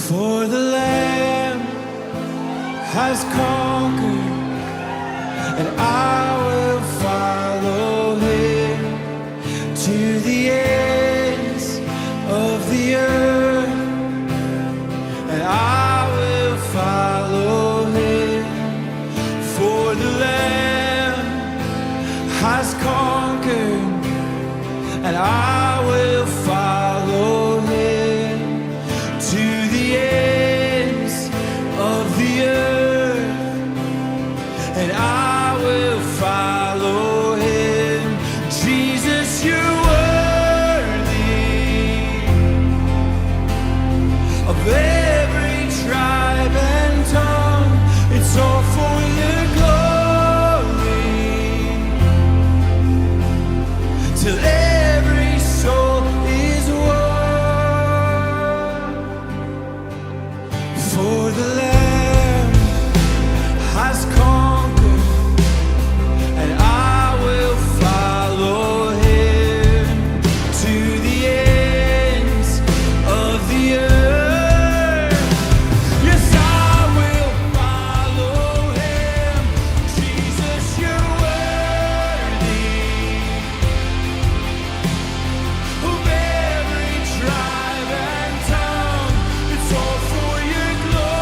For the Lamb has conquered, and I will follow him to the ends of the earth, and I will follow him. For the Lamb has conquered, and I will follow him to the ends of the earth, and I will follow him. Jesus, you're worthy of every tribe and tongue. It's all for your glory. Till every soul is won. For the Lamb has conquered, and I will follow him to the ends of the earth. Yes, I will follow him. Jesus, you're worthy of every tribe and tongue. It's all for your glory.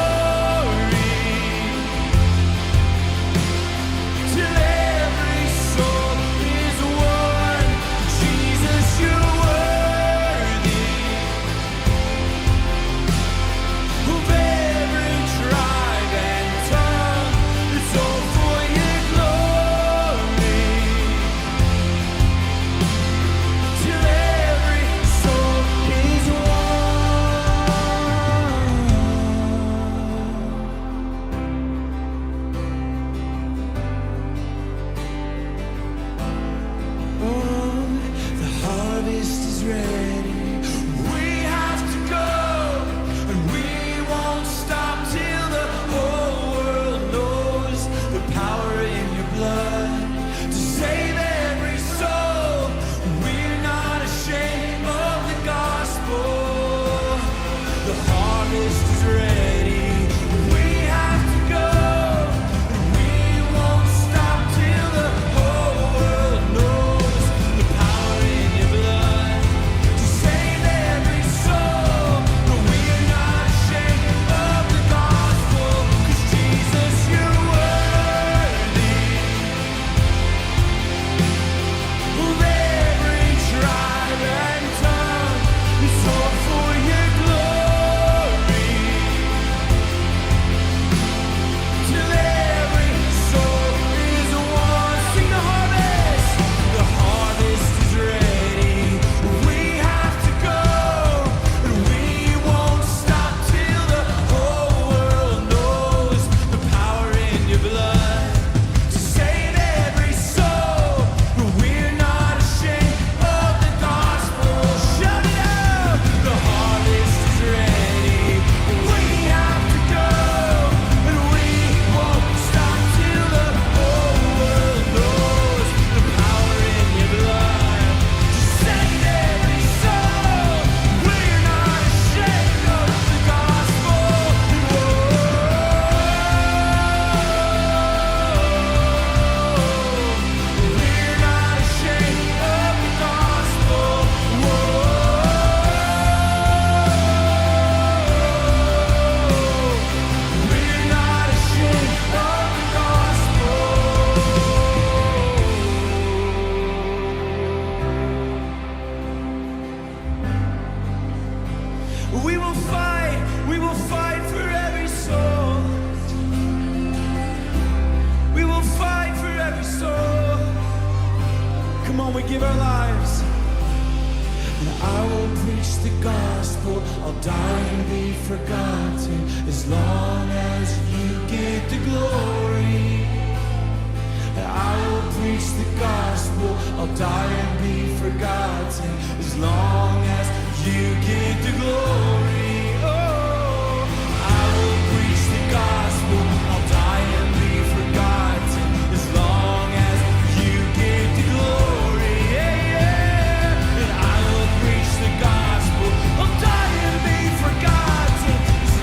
Till every soul is won. Jesus, you're worthy of every tribe and tongue. It's all for your glory. Till every soul is won. Oh, the harvest is ready. We have to go, and we won't stop till the whole world knows the power in your blood to save every soul. We're not ashamed of the gospel. The harvest is ready. We have to go, and we won't stop till the whole world knows the power in your blood to save every soul. But we're not ashamed of the gospel, 'cause Jesus, you're worthy of every tribe and tongue. It's all for your glory. Till every soul is won. Sing the harvest. The harvest is ready. We have to go, and we won't stop till the whole world knows the power in your blood to save every soul. But we're not ashamed of the gospel. Shout it out! The harvest is ready. We have to go, and we won't stop till the whole world knows the power in your blood to save every soul. We're not ashamed of the gospel. Whoa. We're not ashamed of the gospel. Whoa. We're not ashamed of the gospel. We will fight for every soul. We will fight for every soul. Come on, we give our lives. And I will preach the gospel. I'll die and be forgotten as long as you get the glory. And I will preach the gospel. I'll die and be forgotten as long as you get the glory. Oh, I will preach the gospel. I'll die and be forgotten as long as you get the glory. Yeah, yeah. And I will preach the gospel. I'll die and be forgotten as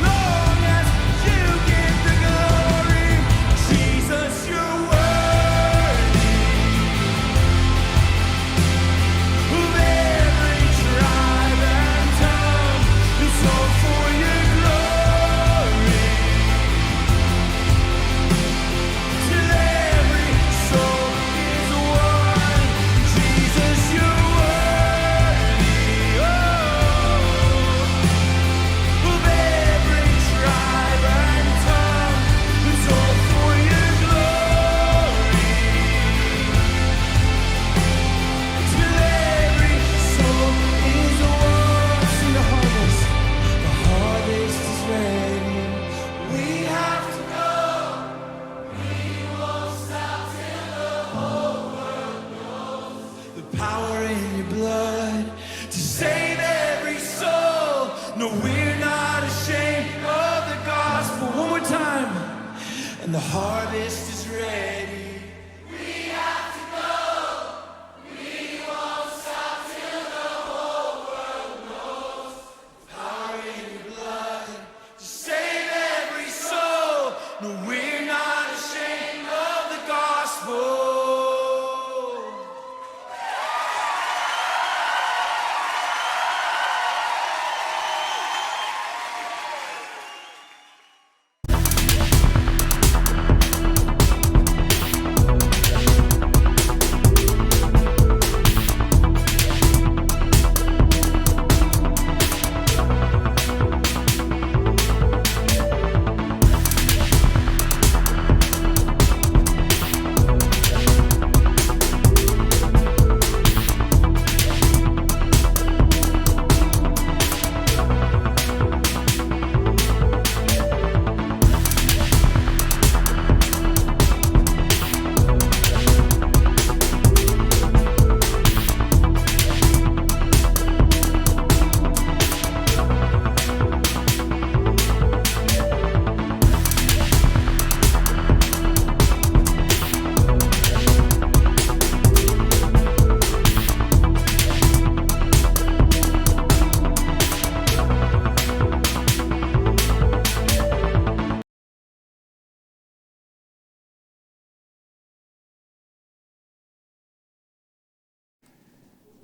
And the harvest is ready. We have to go. We won't stop till the whole world knows. Power in your blood to save every soul. No, we're not ashamed of the gospel.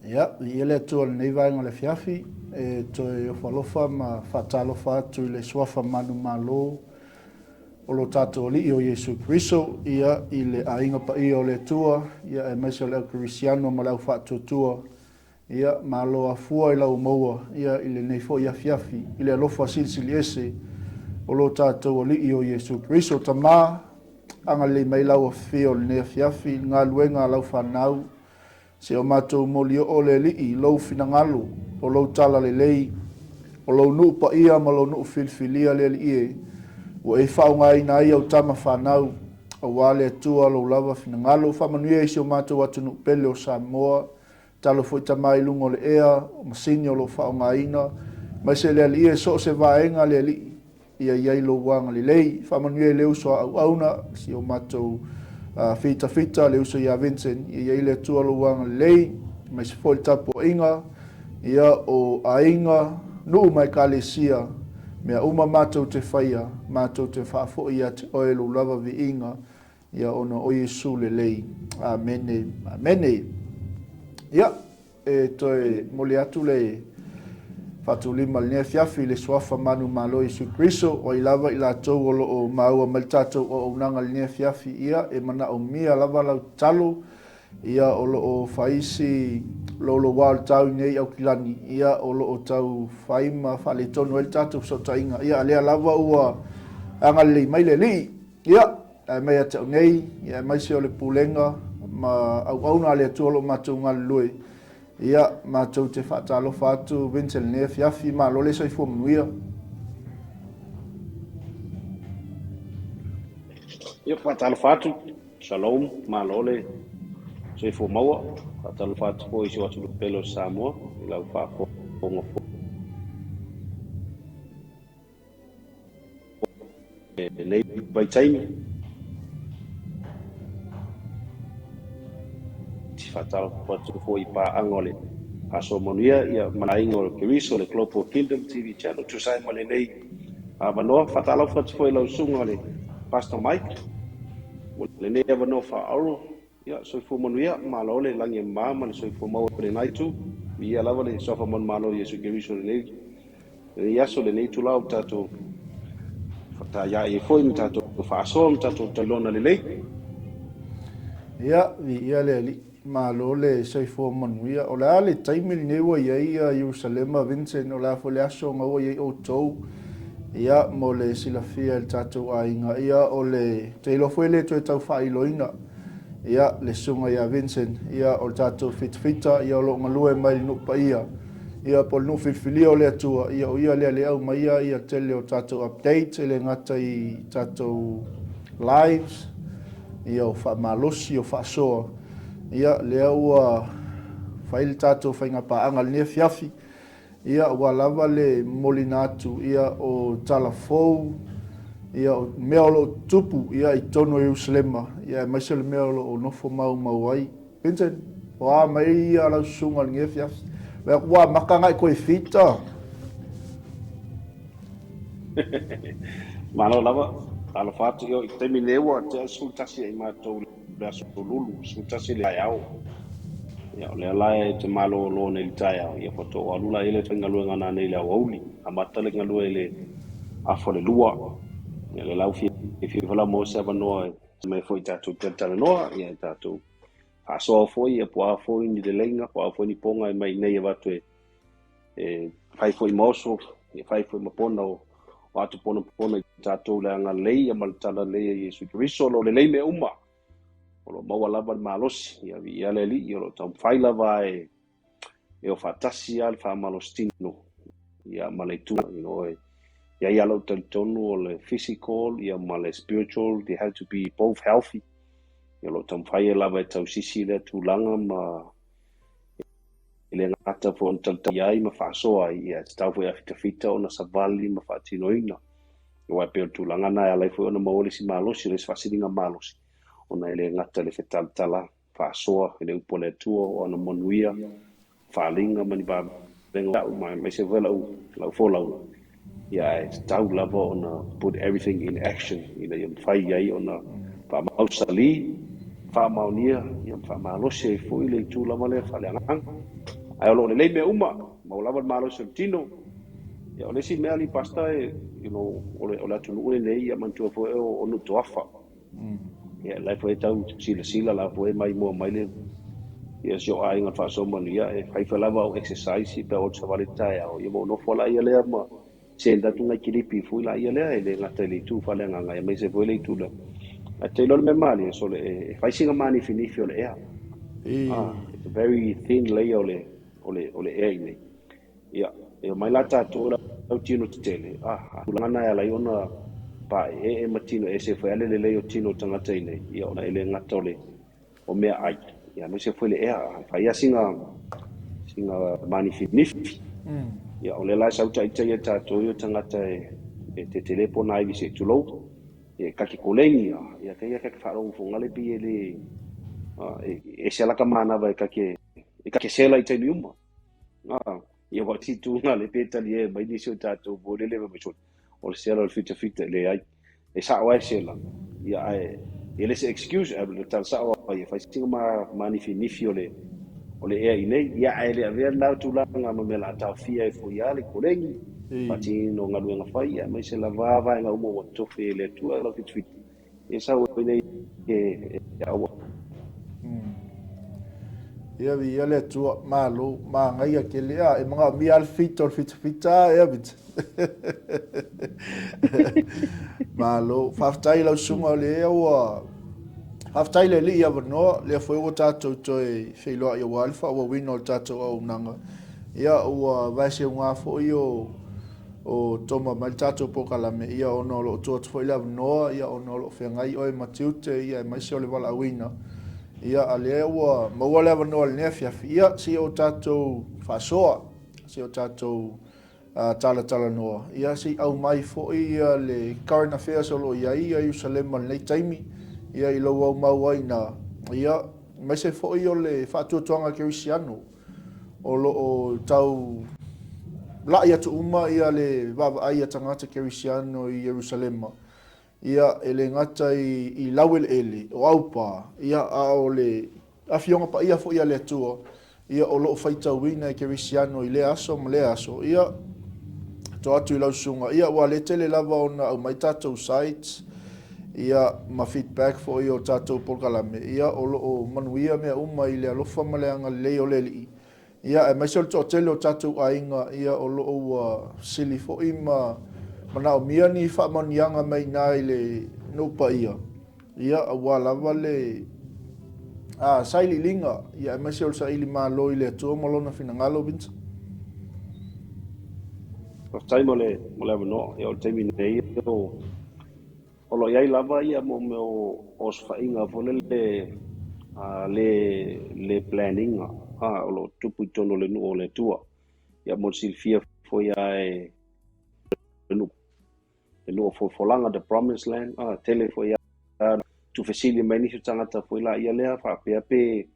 Ia, viia le Atua i lenei vaega o le afiafi, e toe ofo alofa ma faatalofa atu i le Suafa manumalo o lo tatou Alii o Iesu Keriso, ia, i le aiga paia o le Atua, ia, aemaise o le au kerisiano ma le au faatuatua, Ia, malo afua i lau maua, ia, i lenei foi afiafi, i le alofa silisili ese o lo tatou Alii o Iesu Keriso. Tama, agalelei mai lau Afio i lenei afiafi i le galuega a lau fanau, se o matou moli oo le Alii i lou finagalo, o lou talalelei, o lou nuu paia ma lou nuu filifilia le Alii e, ua e faaaogaina ai au tama fanau, aua le Atua lou lava finagalo. Faamanuia i si o matou atunuu pele o Samoa, Talo foi tama i luga o le ea, o masini o lo o faaaogaina, aemaise le Alii e so o se vaega le Alii, ia i ai lou agalelei. Faamanuia i le uso a auauna, si o matou fitafita, le uso ia Vincent, ia i ai le Atua lou agalelei, aemaise foi le tapuaiga, ia o aiga, nuu ma ekalesia, mea uma matou te faia, matou te faafoi ia te oe lou lava viiga, Ia ona o Iesu lelei. Amene. Amene. Ia, e toe momoli atu le faatulima i lenei afiafi i le Suafa manumalo Iesu Keriso, o ai lava i latou o lo o maua mai le tatou auaunaga i lenei afiafi, ia, e manaomia lava lau tatalo, ia, o lo o fai si louloua o le tau i nei Aukilani, ia, o lo o tau fai ma faaletonu ai le tatou fesootaiga, ia, a lea lava ua agalelei mai le Alii. Ia, ae mai ia te au nei, ia aemaise o le pulega ma auauna a le Atua o lo o matou galulue, ia, matou te faatalofa atu Vincent i lenei afiafi, malo le soifua manuia. Ia, faatalofa atu, shalom, malo le soifua maua. Faatalofa atu foi i si o atunuu pele o Samoa i lau faafofoga lenei vaitaimi. Faatalofa atu foi i paaga o le Aso Manuia ia ma le aiga o Keriso, le Global Kingdom TV Channel, tusa ai ma lenei avanoa. Faatalofa atu foi i lau susuga le Pastor Mike mo lenei avanoa faaauuro. Ia, soifua manuia, malo le lagi e mama ma le soifua maua i lena itu. Viia lava le suafa manumalo o Iesu Keriso i lenei lenei aso, lenei itula ua tatou fataiai ai foi ma tatou faasoa ma tatou talona lelei. Ia, viia le Alii, malo le soifua manuia. O le a le taimi lenei ua i ai Ierusalema, Vincent, o le a foi le aso na ua i ai outou, ia, mo le silafia e le tatou aiga, ia, o le, ou te iloa foi e le toe tau faailoina, Ia, le susuga ia Vincent, ia, o le tatou fitafita, ia, o lo o galue mai le nuu paia, ia, po o le nuu filifilia o le Atua, ia, o ia lea lea e aumaia ia tele o tatou updates, e le gata i tatou lives, ia, o faamalosi, o faasoa, ia, lea ua fai le tatou faigapaaga i lenei afiafi, Ia, ua lava le momoliina atu, ia, o tala fou, Ia, o mea o lo o tutupu, ia, i totonu o Ierusalema, ia, aemaise o le mea o lo o nofo maumau ai. Vincent, o a mai ia lau susuga i lenei afiafi? Vaai atu ua amata ona e toe fita. Malo lava. Talofa atu i le taimi nei ua tea le 11 ia i matou i le aso Lulu, 11 i le taeao. Ia, o lea la e te malolo nei i le taeao, ia faatoa alu la i le faigaluega nanei i le aoauli. Amata le galue i le afa o le 2. Ia, o lea la ua fiafia foi la ua maua se avanoa e mai foi tatou talatalanoa, ia e tatou faasoa foi, ia po o a foi ni leleiga, po o a foi ni poga e mai nei avatu e e fai foi ma oso, e fai foi ma pona o atu ponapona i tatou le agalelei ia ma le talalelei a Iesu Keriso. O lo o lelei mea uma, o lo o maua lava le malosi, ia viia le Alii, o lo o taumafai lava e e o faatasi lava le faamalositino ia ma le itu, you know, e i ai lava lou talitonu o le physical ia ma le spiritual, they have to be both healthy. Ia o lo o taumafai lava e tausisi lea tulaga ma e le gata foi ona talitali ai ma faasoa ai, ia e tatau foi e fitafita ona savali ma faatinoina. Aua e pei o le tulaga lena e ala ai foi ona maua le isi malosi, o le isi faasiliga malosi, ona e le gata i le fetalatala faasoa i le upu a le Atua, o ana manuia, faaaliga ma ni vavega a'u ma aemaise foi lau lau folauga, ia ae tatau lava ona put everything in action ina ia mafai ai ona faamausali, faamaonia, ia ma faamalosi ai foi le itu lava lea faaleagaga. Ae o lo o lelei mea uma, maua lava le malosi o le tino. Ia o le isi mea alii Pastor e, you know, o le, o le atunuu lenei, ia manatua foi o, o nuu toafa. Ia, la e foi e tau silasila la foi e maimoa mai le ia si o aiga faasoa manuia e fai foi lava au exercise pe a o atu savali i le taeao ia ma ou nofo laia lea ma send atu nai kilipi foi laia lea e le gata i le itu faaleagaga aemaise foi le itu lea. Ae te iloa le mea malie sole e fai sina manifinifi o le ea. Ah, it's a very thin layer o le o le o le ea i inei. Ia, e omai la tatou i lau tino tetele, a, a tulaga na e ala ai ona paeee ma tino ese foi a le lelei o tino o tagata i nei, ia ona e le gata o le o meaai, ia aemaise foi le ea, e fai lava sina, sina manifinifi. Ia, o lea la e sau taitai e tatou ia tagata e, e tetele po o na ivi se i tulou, ia e kake koleni, a, ia kei ia kake faalogo fogale pei e le, a, e ese lava ka manava e kake, e kake sela i taimi uma. Ah, ia wa ti tūnga le pe tali e mai nisi o tātou mo lele mai soli. O le sela o le fita fita le ai. E sao ai sela. Ia ae e le se excuse e le tala sao ai e fai singa ma manifi nifi o le o le ea i nei. Ia ae le avea lena tulaga ma mea la taofia e foi a le kolegi. Faatino galuega fai ia mai se lava vaega uma ua tofi e le Atua lau fitafita. E sau ai nei e aua. Ia viia le Atua, malo, manaia tele, a, e manaomia lava le fita o le fitafita a, ea Vincent. Malo, faafetai i lau susuga o lea ua, faafetai i le Alii avanoa, lea foi ua tatou toe feiloai aua le faaauauina o le tatou auaunaga. Ia, ua vaeseuga foi o o toma mai le tatou polokalame, ia ona o lo o tuu atu foi le avanoa, ia ona o lo o feagai oe ma tiute, ia aemaise o le valaauina, ia a lea ua maua le avanoa i lenei afiafi, ia se i o tatou faasoa, se i o tatou talatalanoa, ia se i aumai foi ia le current affairs o lo o i ai ia Ierusalema i lenei taimi, ia i lou aumau ai i ina, ia aemaise foi o le faatuatuaga kerisiano. O lo o tau laʻi atu uma ia le vaavaai a tagata kerisiano i Ierusalema, ia e le gata i, i laueleele, o aupa, ia a o le Afioga Paia foi a le Atua, ia o lo o faitauina e kerisiano i lea aso ma lea aso, ia to atu i lau susuga, ia ua le tele lava ona aumai tatou sites, ia ma feedback foi o tatou polokalame, ia o lo o manuia mea uma i le alofa ma le agalelei o le Alii, ia aemaise o le toatele o tatou aiga, ia o lo o ua sili foi ma manaomia ni faamanuiaga mai i ina i le nuu paia, ia aua lava le sailiiliga, ia aemaise o le saili malo i le Atua ma Lona finagalo, Vincent. Faafetai mo le mo le avanoa. Ia o le taimi nei o O lo o i ai lava ia mo mea o osofaiga foi lele a le le plan ina a o lo o tupu i totonu o le nuu o le Atua. Ia mo le silafia foi a e le nuu. le nuu o folafolaga, the promised land. Tele foi lava tuufesili mai nisi o tagata foi laia lea faapea pe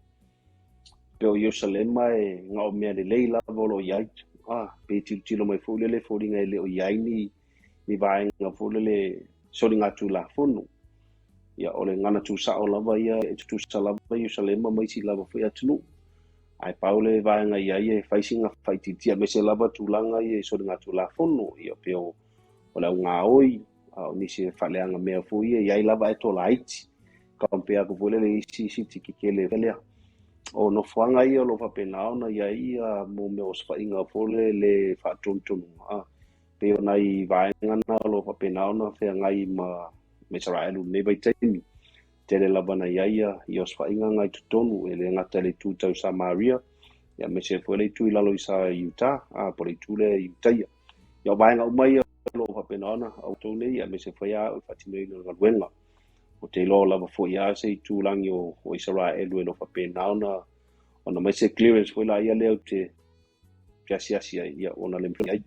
pe o Ierusalema e na o mea lelei lava o lo o i ai. Pe tilotilo mai foi lele e foliga e le o i ai ni ni vaega foi lele soligatulafono. Ia, o le gagana tuusao lava ia e tutusa lava Ierusalema ma isi lava foi atunuu. Ae pau le vaega i ai e fai sina faaitiitia aemaise lava tulaga ia i soligatulafono, ia pei o o le augaoi, a o nisi e faaleaga mea foi ia, e i ai lava ae toa laiti. Compare atu foi lele i isi city tetele lea. O nofoaga ia o lo o faapena ona i ai ia mo mea o osofaiga foi lele le faatonutonuga. A, pei o nai vaega na o lo o faapena ona feagai ma Isaraelu i lenei vaitaimi. Tele lava na i ai ia osofaiga na i totonu, e le gata i le itu tau Samaria, ia aemaise foi le itu i lalo i sa Iuta, a, po o le itu lea i Iutaia. Ia o vaega uma ia o lo o faapena ona outou nei, aemaise foi au i le faatinoina o le galuega. Ou te iloa lava foi lava se itulagi o Isaraelu e le o faapena ona aumai se clearance foi laia lea ou te asiasi ai, ia ona le mafai ai.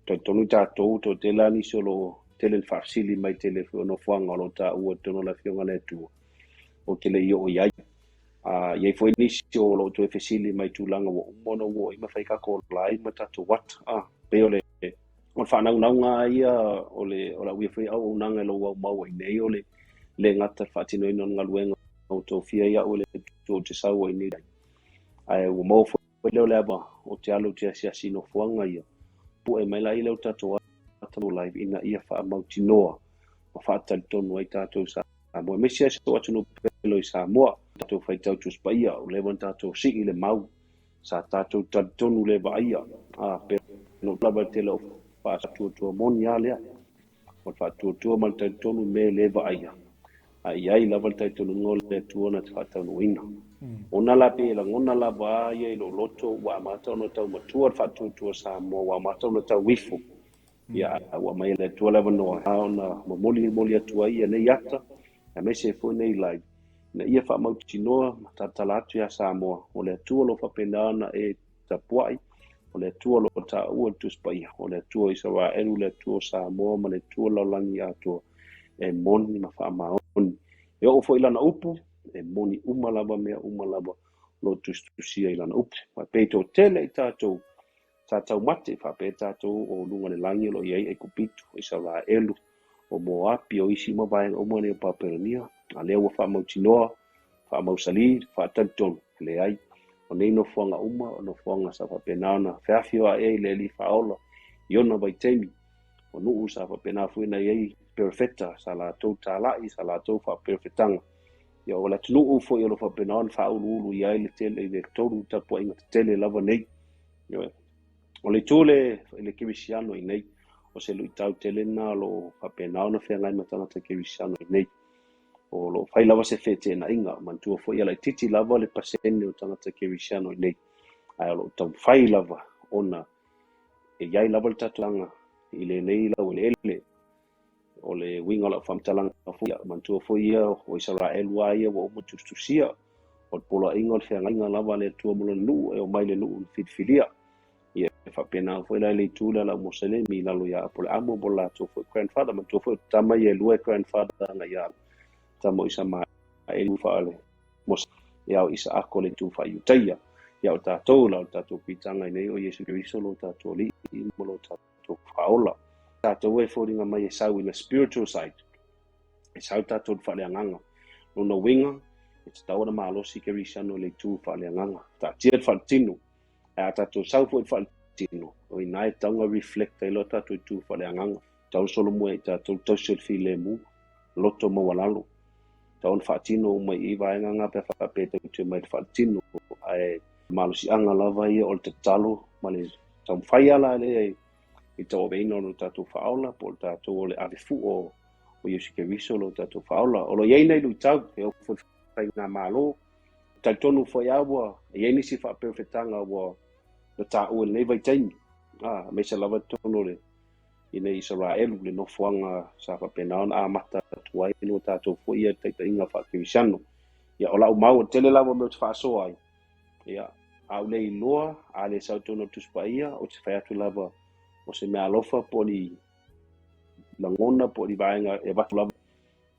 Talitonu tatou, toatele lava nisi o lo o tele ina faafesili mai tele foi o nofoaga o lo o taua i totonu o le Afioga a le Atua, ou te le i oo i ai. A i ai foi nisi o lo o toe fesili mai i tulaga ua uma ona ou oo i ai ma fai tatou live ma tatou ata. A, pei o le o le faanaunauga lava ia o le o lau ia foi auaunaga i lou aumau ai nei o le le gata i le faatinoina o le galuega ua tofia ai au e le Atua ou te sau ai nei. Ae ua maua foi lea o le ava o te alu ou te asiasi i nofoaga ia, pue mai la ia o tatou ata live ina ia faamautinoa ma faatalitonu ai tatou Samoa, aemaise lava si ou atunuu pele i Samoa. Tatou faitau Tusi Paia, ua leva ona tatou sii le mau, sa tatou talitonu le vaaia, a, pe ona lava le tele o faatuatua moni lava lea. O le faatuatua ma le talitonu i mea e le vaaia, a i ai lava le talitonuga o le Atua na te faataunuuina. Ona la pei e lagona lava ia i lou loto ua amata ona tau matua le faatuatua Samoa, ua amata ona tau ifo. Ia, ua aumai e le Atua le avanoa ona molimoli atu ai ia nei ata, aemaise foi nei live, ina ia faamautinoa ma talatala atu ia Samoa, o le Atua o lo o faapena ona e tapuai, o le Atua o lo o taua i le Tusi Paia, o le Atua o Isaraelu, le Atua o Samoa ma le Atua o le lalolagi atoa, e moni ma faamaoni. E oo foi i Lana upu, e moni uma lava mea uma lava o lo o tusitusia i Lana upu. Aua e pei e toatele i tatou sa taumate, faapea tatou o luga o le lagi o lo o i ai Aikupito, o Isaraelu, o Moapi, o isi uma vaega uma nei o Papelonia, a lea ua faamautinoa, faamausali, faatalitonu, leai, o nei nofoaga uma, o nofoaga sa faapena ona feafioai ai le Alii Faaola i ona vaitaimi, o nuu sa faapena foi ona i ai perofeta, sa latou talai, sa latou faaperofetaga. Ia, o le atunuu foi o lo o faapena ona faauluulu i ai le tele, i le tolu tapuaiga tetele lava nei. O le itu le i le kerisiano i nei, o se luitau tele lena o lo o faapena ona feagai ma tagata kerisiano i nei. O lo o fai lava se feteenaiga, manatua foi ia laitiiti lava le pasene o tagata kerisiano i nei, ae o lo o taumafai lava ona e i ai lava le tatou aga i lenei laueleele. O le uiga o lau faamatalaga foi, ia, manatua foi ia o Isaraelu lava ia ua uma tusitusia, o le poloaiga o le feagaiga lava a le Atua ma lona nuu e omai i le nuu na filifilia. Ia, e faapena foi la i le itu lea a le au Moselemi i lalo ia Apoleamo ma lo latou foi grandfather. Manatua foi o tama ia e lua e grandfather ana ia tama o Isamaelu faale Mose, ia o Isaako le itu faa-Iutaia. Ia o tatou la, o le tatou piitaga i nei o Iesu Keriso lo tatou Alii ma lo tatou Faaola. Tatou e foliga mai e sau i le spiritual side, e sau tatou i le faaleagaga. Lona uiga, e tatau ona malosi kerisiano i le itu faaleagaga. Taatia le faaletino, ae a tatou sau foi i le faaletino, o i ina e tatau ona reflect ai loa tatou itu faaleagaga. Tatau ona solomua i tatou le tausi o le filemu, loto maualalo. Tatau ona faatino uma i i vaega na pe a faapea e tautua mai i le faaletino, ae malosiaga lava ia o le tatalo ma le taumafai lava la lea i tauaveina o lo tatou faaola po o le tatou o le ave fua o Iesu Keriso lo tatou faaola. O lo o i ai nei luitau e oo foi i faigamalo. Talitonu foi lava ua i ai nisi faaperofetaga ua na taua i lenei vaitaimi, aemaise lava i totonu o le i nei Isaraelu, le nofoaga sa faapena ona amata atu ai lo tatou foi ia taitaiga faakerisiano. Ia, o lau mau, o le tele lava o mea ou te faasoa ai, ia, a ou le iloa, a le sau tonu o le Tusi Paia, ou te fai atu lava o se meaalofa po o ni lagona po o ni vaega e avatu lava.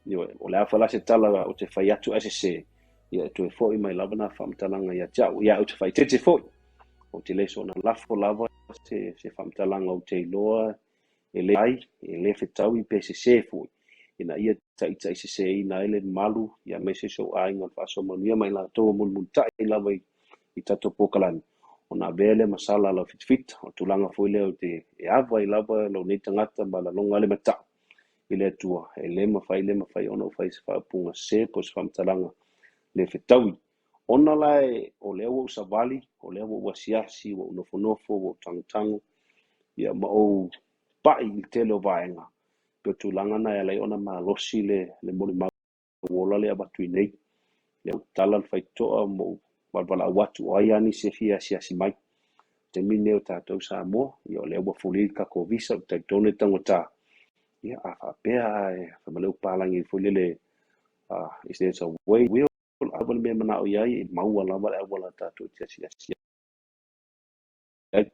Ioe, o le a foi la se tala ou te fai atu ae sese, ia e toe foi mai lava na faamatalaga ia te au. Ia, ou te faaeteete foi, ou te le soona lafo lava se, se faamatalaga ou te iloa e le ai, e le fetaui pe sese foi, ina ia taitaiseseina ai le mamalu, ia aemaise si ou aiga o le faasoa manuia ma i latou o mulimulitai lava i, i tatou polokalame, ona avea lea ma sala a lau fitafita. O le tulaga foi lea ou te e ava ai lava lou nei tagata ma laloga ai le matau i le Atua, e le mafai le mafai ona ou fai se faaupuga sese po o se faamatalaga le fetaui. Ona la e, o lea ua ou savali, o lea ua ou asiasi, ua ou nofonofo, ua ou tagotago, ia ma ou pai i le tele o vaega, pei o tulaga na e ala ai ona malosi le, le molimau ola lea e avatu i nei. Lea ua tala le faitotoa ma ou valaau atu, o ai lava nisi e fia asiasi mai. Taimi lenei o tatou Samoa, ia o lea ua fuli le tatou visa, ou te talitonu e taugata. Ia a faapea lava e fai mai le upalagi foi lele, is there's a way, will, a le mea e manao i ai, e maua lava le auala a tatou te asiasi ai.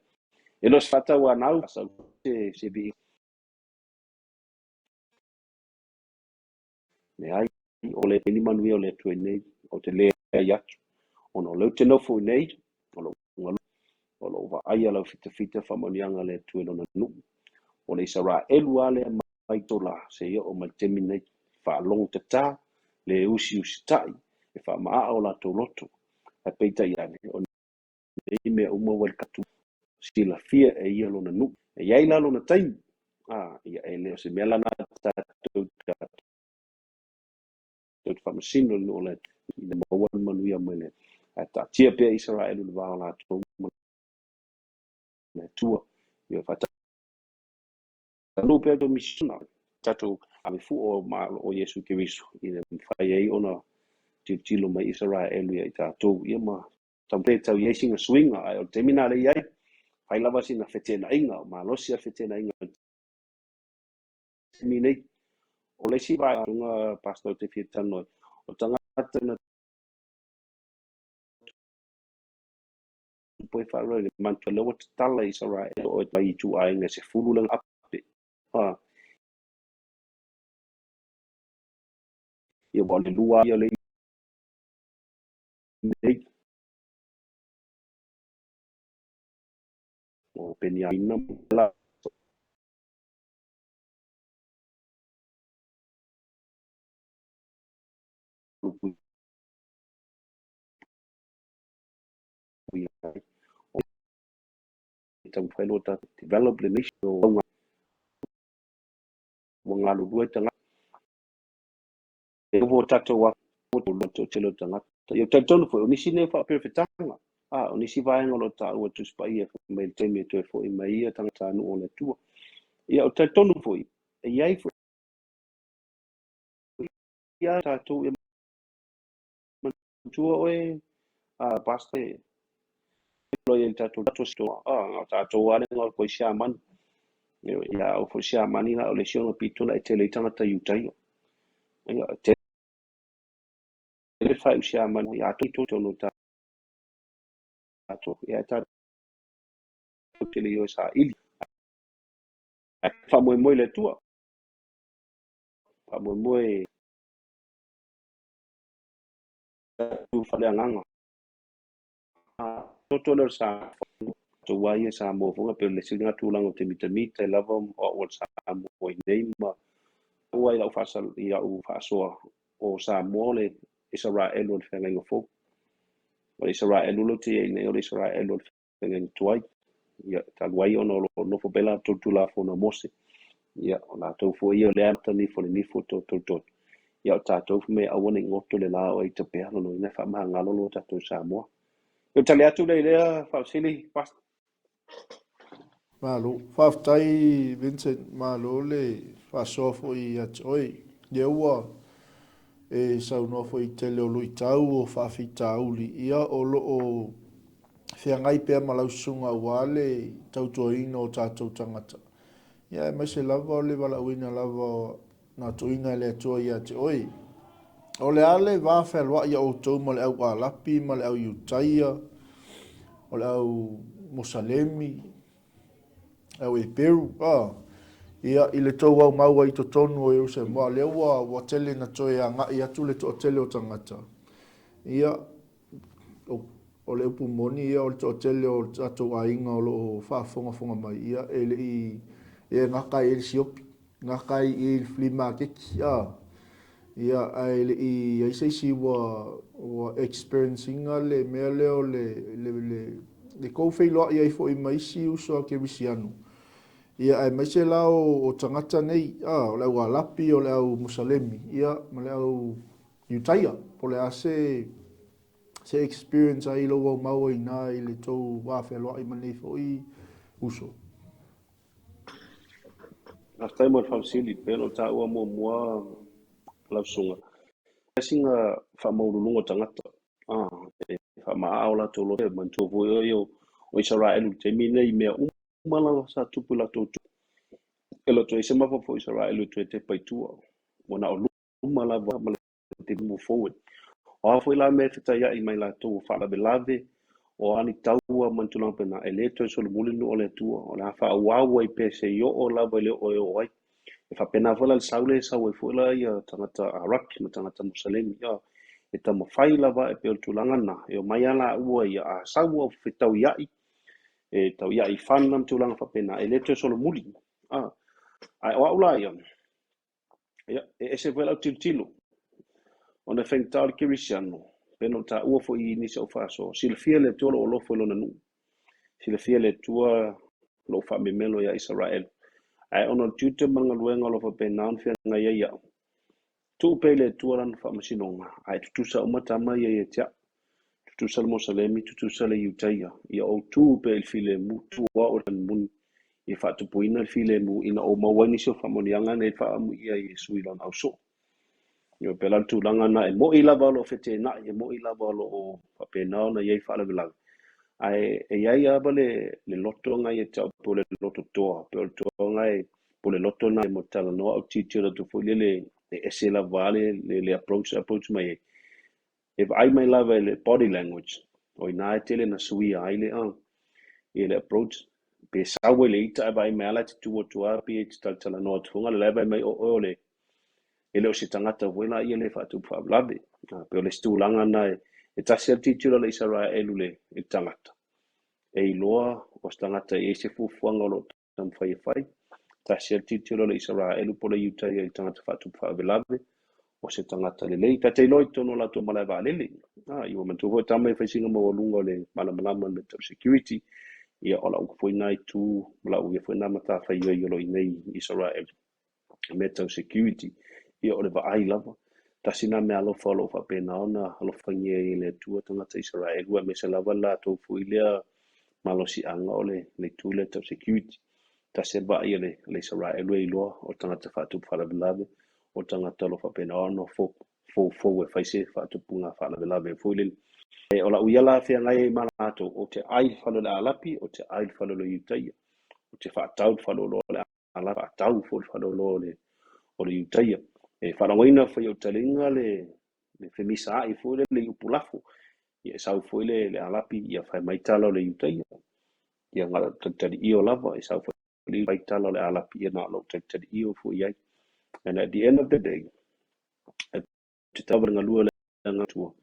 E le o se faatauanau, sau se, se viiga. Leai, o le ni manuia o le Atua i nei, ou te leai atu, ona o lea ou te nofo i nei, o lou galue, o lou vaaia lau fitafita faamanuiaga a le Atua i lona nuu. O le Isaraelu lava lea mai tou la, seia oo mai le taimi lenei, faalogo tata, le usiusitai, e faamaaa o latou loto. Ae peitai ane, o nei mea uma ua i le tatou silafia e ia lona nuu. E i ai la lona taimi, a, ia e le o se mea la na tatou tatou te faamasino i le nuu o le Atua ina maua le manuia mai le ae taatia pea Isaraelu i le va o latou ma le Atua. Ia faataunuu pea le misiona tatou ave fua o malo o Iesu Keriso ina mafai ai ona tilotilo mai Isaraelu ia i tatou ia ma taumafai e tau i ai sina suiga, ae o le taimi lena lea e i ai, fai lava sina feteenaiga, o malosi a feteenaiga i le taimi nei. O le isi vaega, Pastor, ou te fia talanoa ai, o tagata na tupu ai faalavelave i le manatua lea ua tatala Isaraelu o mai ituaiga e 10 lana ape. Ia ua o le lua ia le nei. O Peniamina la o taumafai loa tatou develop le nation o ua galulue tagata e ovo tatou o tele o tagata. Ia talitonu foi, o nisi nei faaperefetaga, a, o nisi vaega o lo o taua Tusi Paia fai mai le taimi e toe foi mai ia tagatanuu o le Atua. Ia o talitonu foi, e i ai foi ia tatou ia manatua oe, a, pastor, e lo i tatou tatou a, tatou ale ngā koe siamani. Ia, o foi siamani la o le isi ona pito na e tele i tagata Iutaia. Ia, tele whai siamani, ia atu tonu tātou. Ia, tātou tele i o sa ili. Ai faamoemoe i le Atua. Faamoemoe tu faaleagaga. Toto lea o le Samoa, tou ai ia Samoa foi pe o le isi lena tulaga o te mitamita ai lava o au o le Samoa i nei ma ua i lau faasal i lau faasoa o Samoa o le Isaraelu o le feagaiga fou. O le Isaraelu lea ou te i ai nei o le Isaraelu o le feagaiga tuai. Ia, talu ai ona o lo o nofo pea latou Tulafono a Mose. Ia, o latou foi ia o lea amata nifo le nifo to tolu tolu. Ia, o tatou fai mai aua ne i goto le la o ai tapea, lona uiga e faamagalo loa tatou Samoa. Ia, tali atu lea i lea faafesili, Pastor. Malo. Faafetai Vincent, malo le faasoa foi ia te oe. Lea ua e saunoa foi i tele o luitau o faafitauli, ia o lo o feagai pea ma lau susuga aua le tautuaina o tatou tagata. Ia aemaise lava o le valaauina lava na tuuina e le Atua ia te oe. O le a le va fealoai a outou ma le au Alapi ma le au Iutaia, o le au Mosalemi, au Eperu, a. Ia, i le tou aumau ai i totonu o Ierusalemu, a o lea ua, ua tele ina toe agai atu le toatele o tagata, ia, o, o le upu moni, ia, o le toatele o tatou aiga o lo o faafogafoga mai, ia, e le i, e gata ai i le siopi, gata ai i le flea maketi, a, ia, ae le i i ai se isi ua, ua experience ina le mea lea o le, le, le, le tou feiloai ai foi ma isi uso a kerisiano, Ia, aemaise la o tagata nei, a, o le au Alapi, o le au Musalemi, ia, ma le au Iutaia. Po o le a se, se experience ai lou aumau ai i ina i le tou va fealoai ma nei foi uso? Faafetai mo le faafesili. Pei ona ou taua muamua lau susuga, sina faamaualuluga o tagata, e faamaaa o latou loto. E manatua foi oe o Isaraelu i le taimi lenei i mea uma lava sa tupu i latou tupu. E le o toe i ai se mafaufau Isaraelu e toe tepa i tua. Ua na o luma lava ma le move forward. O a foi la mea e fetaiai mai latou o faalavelave, o a ni taua ma ni tulaga faapena, e le toe solomuli le nuu o le Atua. O le a faaauau ai pea seia oo lava i le oo e oo ai. E faapena foi la le sau lea e sau ai foi la ia tagata Arapi ma tagata Musalemi. Ia, e taumafai lava e pei o le tulaga lena, e omai lava laua ia, a sau ua fetauiai, e tauiai i fana ma tulaga faapena, e le toe solomuli. A, ae o au la ia, ia, e ese foi lau tilotilo, ona e faigata o le kerisiano, pei ona ou taua foi i nisi o faasoa, silafia le Atua lou alofa i lona nuu, silafia le Atua lou faamemelo ia Isaraelu, ae ona o le tiute ma le galuega o lo o faapena ona feagai ai au, tuu pea i le Atua lana faamasinoga, ae tutusa uma tama ia ia te au. Tutusa le Mosalemi, tutusa le Iutaia, ia ou tu pea i le filemu, tu au i le muni, ia faatupuina le filemu ina ou maua ai nisi o faamanuiaga nei faaamuia i Iesu i lona ausoo. Ia pei la le tulaga lena, e moni lava o lo o feteenai, e moni lava o lo o faapena ona i ai faalavelave, ae e i ai lava le, le loto lena ia te au po o le loto toa, po o le toa lena e, po o le loto lena e talanoa au tilotilo atu foi lele e ese lava le, le, le approach, approach mai ai. E vaai mai lava i le body language, o ina e tele na suia ai le, ia le approach. Pe sau ai le ita ae vaai mai lava la e te tu atu lava pe e te talatalanoa atu foi la e vaai mai o oe o le, e le o se tagata foi la ia le faatupu faalavelave. Pe o le isi tulaga lena e, e tasi lava le tilotilo a le Isaraelu i le tagata, e iloa o se tagata e i ai se fuafuaga o lo o taumafai e fai. Tasi lava le tilotilo a le Isaraelu po o le Iutaia i le tagata faatupu faalavelave, o se tagata lelei. Ta te iloa i totonu o latou malae vaalele. Ia ua manatua foi tama e fai sina maualuga o le malamalama i mea tau security. Ia o lau foi na itu, ma lau ia foi na matafaioi o lo o i inei i Isaraelu. Mea tau security, ia o le vaai lava. Tasi na mea alofa o lo o faapena ona alofagia ai e le Atua tagata Isaraelu, aemaise lava le latou foi lea malosiaga o le itu lea tau security. Tasi le vaai a le, le Isaraelu e iloa o tagata faatupu faalavelave, o tagata o lo o faapena ona foufou e fai se faatupuga faalavelave foi lele. E, o lau ia la feagai ai ma latou, ou te ai i le fale o le Alapi, ou te ai i le fale o le Iutaia, ou te faatau i le faleoloa o le ala faatau foi le faleoloa o le, o le Iutaia. E faalagoina foi e ou taliga le, le femisaai foi lele i upu lafo. Ia e sau foi le, le Alapi ia fai mai tala o le Iutaia. Ia na o talitaliio lava, e sau foi le fai tala o le Alapi ia na o lou talitaliio foi i ai. And at the end of the day, e te tau le galue o le Atua.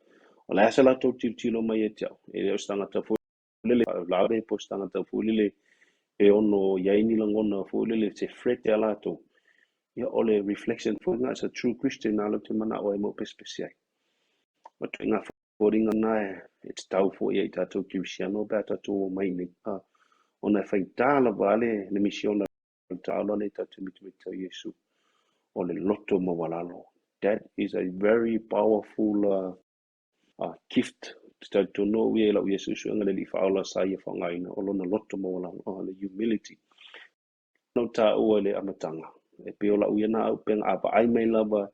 O le a se latou tilotilo mai ia te au, e le o se tagata foi lele faalavelave po o se tagata foi lele e ono i ai ni lagona foi lele se threat ia latou. Ia o le reflection foi lena as a true Christian na latou te manao ai ma pesepese ai. O ituaiga foliga na e tatau foi ia i tatou Kerisiano pe a tatou omai nei. Ona e faigata lava le, le misiona le taalo lea tatou te mitamita i Iesu o le loto maualalo. That is a very powerful gift. Te talitonu au ia i lau ia suesuega le Alii Faaola sa ia faaaogaina o lona loto maualalo, oh, le humility. Na ou taua i le amataga, e pei o lau ia na auupega a vaai mai lava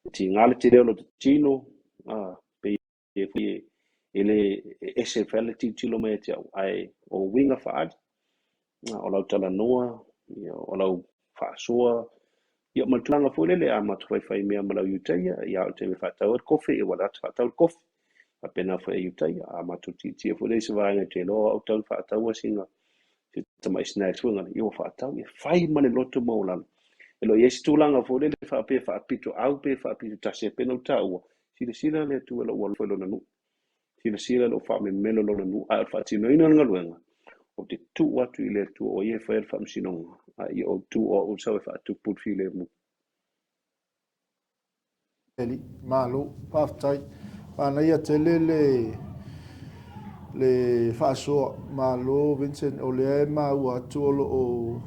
e tiga le tele o lota tino, pei e foi e le e ese fai le tilotilo mai ia te au, ae o uiga faaali, o lau talanoa, ia, o lau faasoa, ia ma le tulaga foi lele a matou faifai mea ma lau Iutaia, ia a o le taimi e faatau ai le kofe, ia ua lata faatau le kofe. Faapena foi a Iutaia, a matou tietie foi lea i se vaega e te iloa o au tau faataua sina Se tamai snacks foi ngale, ia ua faatau, ia fai ma le loto maualalo. E le o i ai se tulaga foi lele faapea faapito au pe faapito tasi e pei ona ou taua, silasila le Atua i lou alofa i lona nuu. Silasila i lou faamemelo i lona nuu, ae o le faatinoina o le galuega, ou te tuu atu i le Atua o ia e faia le faamasinoga, a ia ou tu o au o le sau e faatupu le filemu. Eli, Malo, faafetai. Manaia tele le le faasoa. Malo Vincent, o lea e maua atu o lo o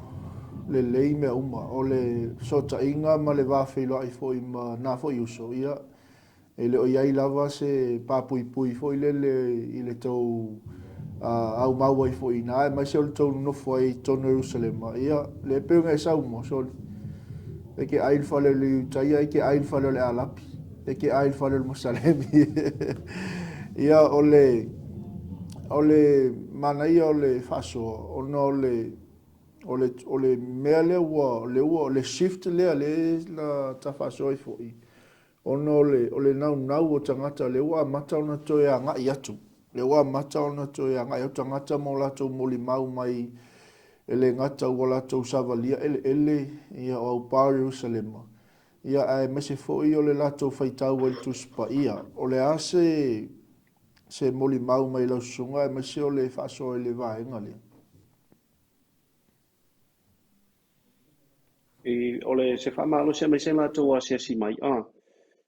lelei mea uma. O le fesootaiga ma le va feiloai foi ma na foi uso, ia, E le o i ai lava se papuipui foi lele i le tou aumau ai foi i ina, aemaise o le tou nonofo ai i totonu o Ierusalema. Ia, lea e pei ona e saunoa, sole, e te ai i le fale o le Iutaia, e te ai i le fale o le Alapi, e te ai i le fale o le Musalemi. Ia, o le, o le manaia o le faasoa, ona o le, o le, o le mea lea ua, lea ua, o le shift lea lea na ta faasoa ai foi, Ona o le, o le naunau o tagata, lea ua amata ona toe agai atu, lea ua amata ona toe agai atu tagata ma o latou molimau mai, e le gata ua latou savalia eleele, ia, o aupa o Ierusalema, ia, aemaise foi o le latou faitau ai i le Tusi Paia. O le a se, se molimau mai lau susuga aemaise o le faasoa i le vaega lea? I, o le, se faamalosi aemaise latou asiasi mai, a,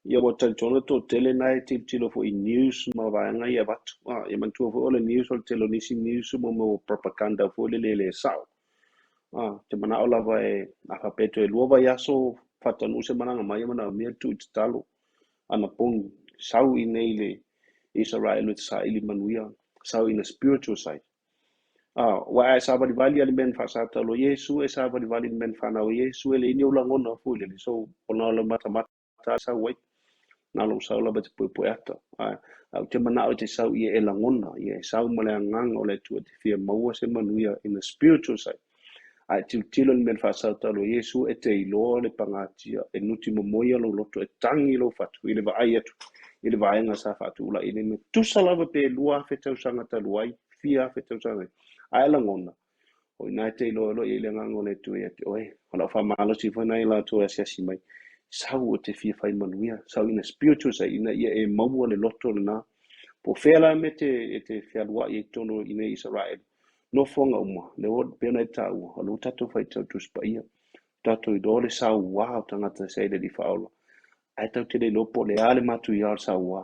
ia ua talitonu le toatele na e tilotilo foi i news ma vaega ia e avatu. A, ia manatua foi o le news o le tele o nisi news mo mea o propaganda foi lele e le sao. A, te manao lava e, a faapea toe lua vaiaso faataunuu se malaga mai, e manaomia le tuu i tatalo anapogi, sau i nei le Israel e te saili manuia, sau in a spiritual side. Aua a e savalivali lava i le mea na faasatalo ai Iesu, e savalivali i le mea na fanau ai Iesu, e leai ni ou lagona foi lele. So, ona o le matamata e sau ai. Na o lou sau lava e te puepue ata. Ae ou te manao e te sau ia e lagona, ia e sau ma le agaga o le Atua e te fia maua se manuia in the spiritual side. A e tilotilo i le mea na faasatalo ai Iesu, e te iloa le pagatia, e nuti momoia lou loto, e tagi lou fatu i le vaai atu i le vaega sa faatulai i le mea. Tusa lava pe 2,000 tausaga talu ai, fia afe tausaga, a e lagona, o i ina e te iloa loa i ai le agaga o le Atua ia te oe. O lau faamalosi foi lena i latou e asiasi mai, sau e te fia fai manuia, sau ina spiritual side, ina ia e maua le loto lena. Po o fea la le mea e te fealuai ai i totonu i nei Isaraelu, nofoaga uma, lea ua pei ona e taua, o lea ua tatou faitau Tusi Paia, tatou iloa le sauā o tagata sa i le Alii Faaola, ae tatou te le iloa po o le a le matuia o le sauā.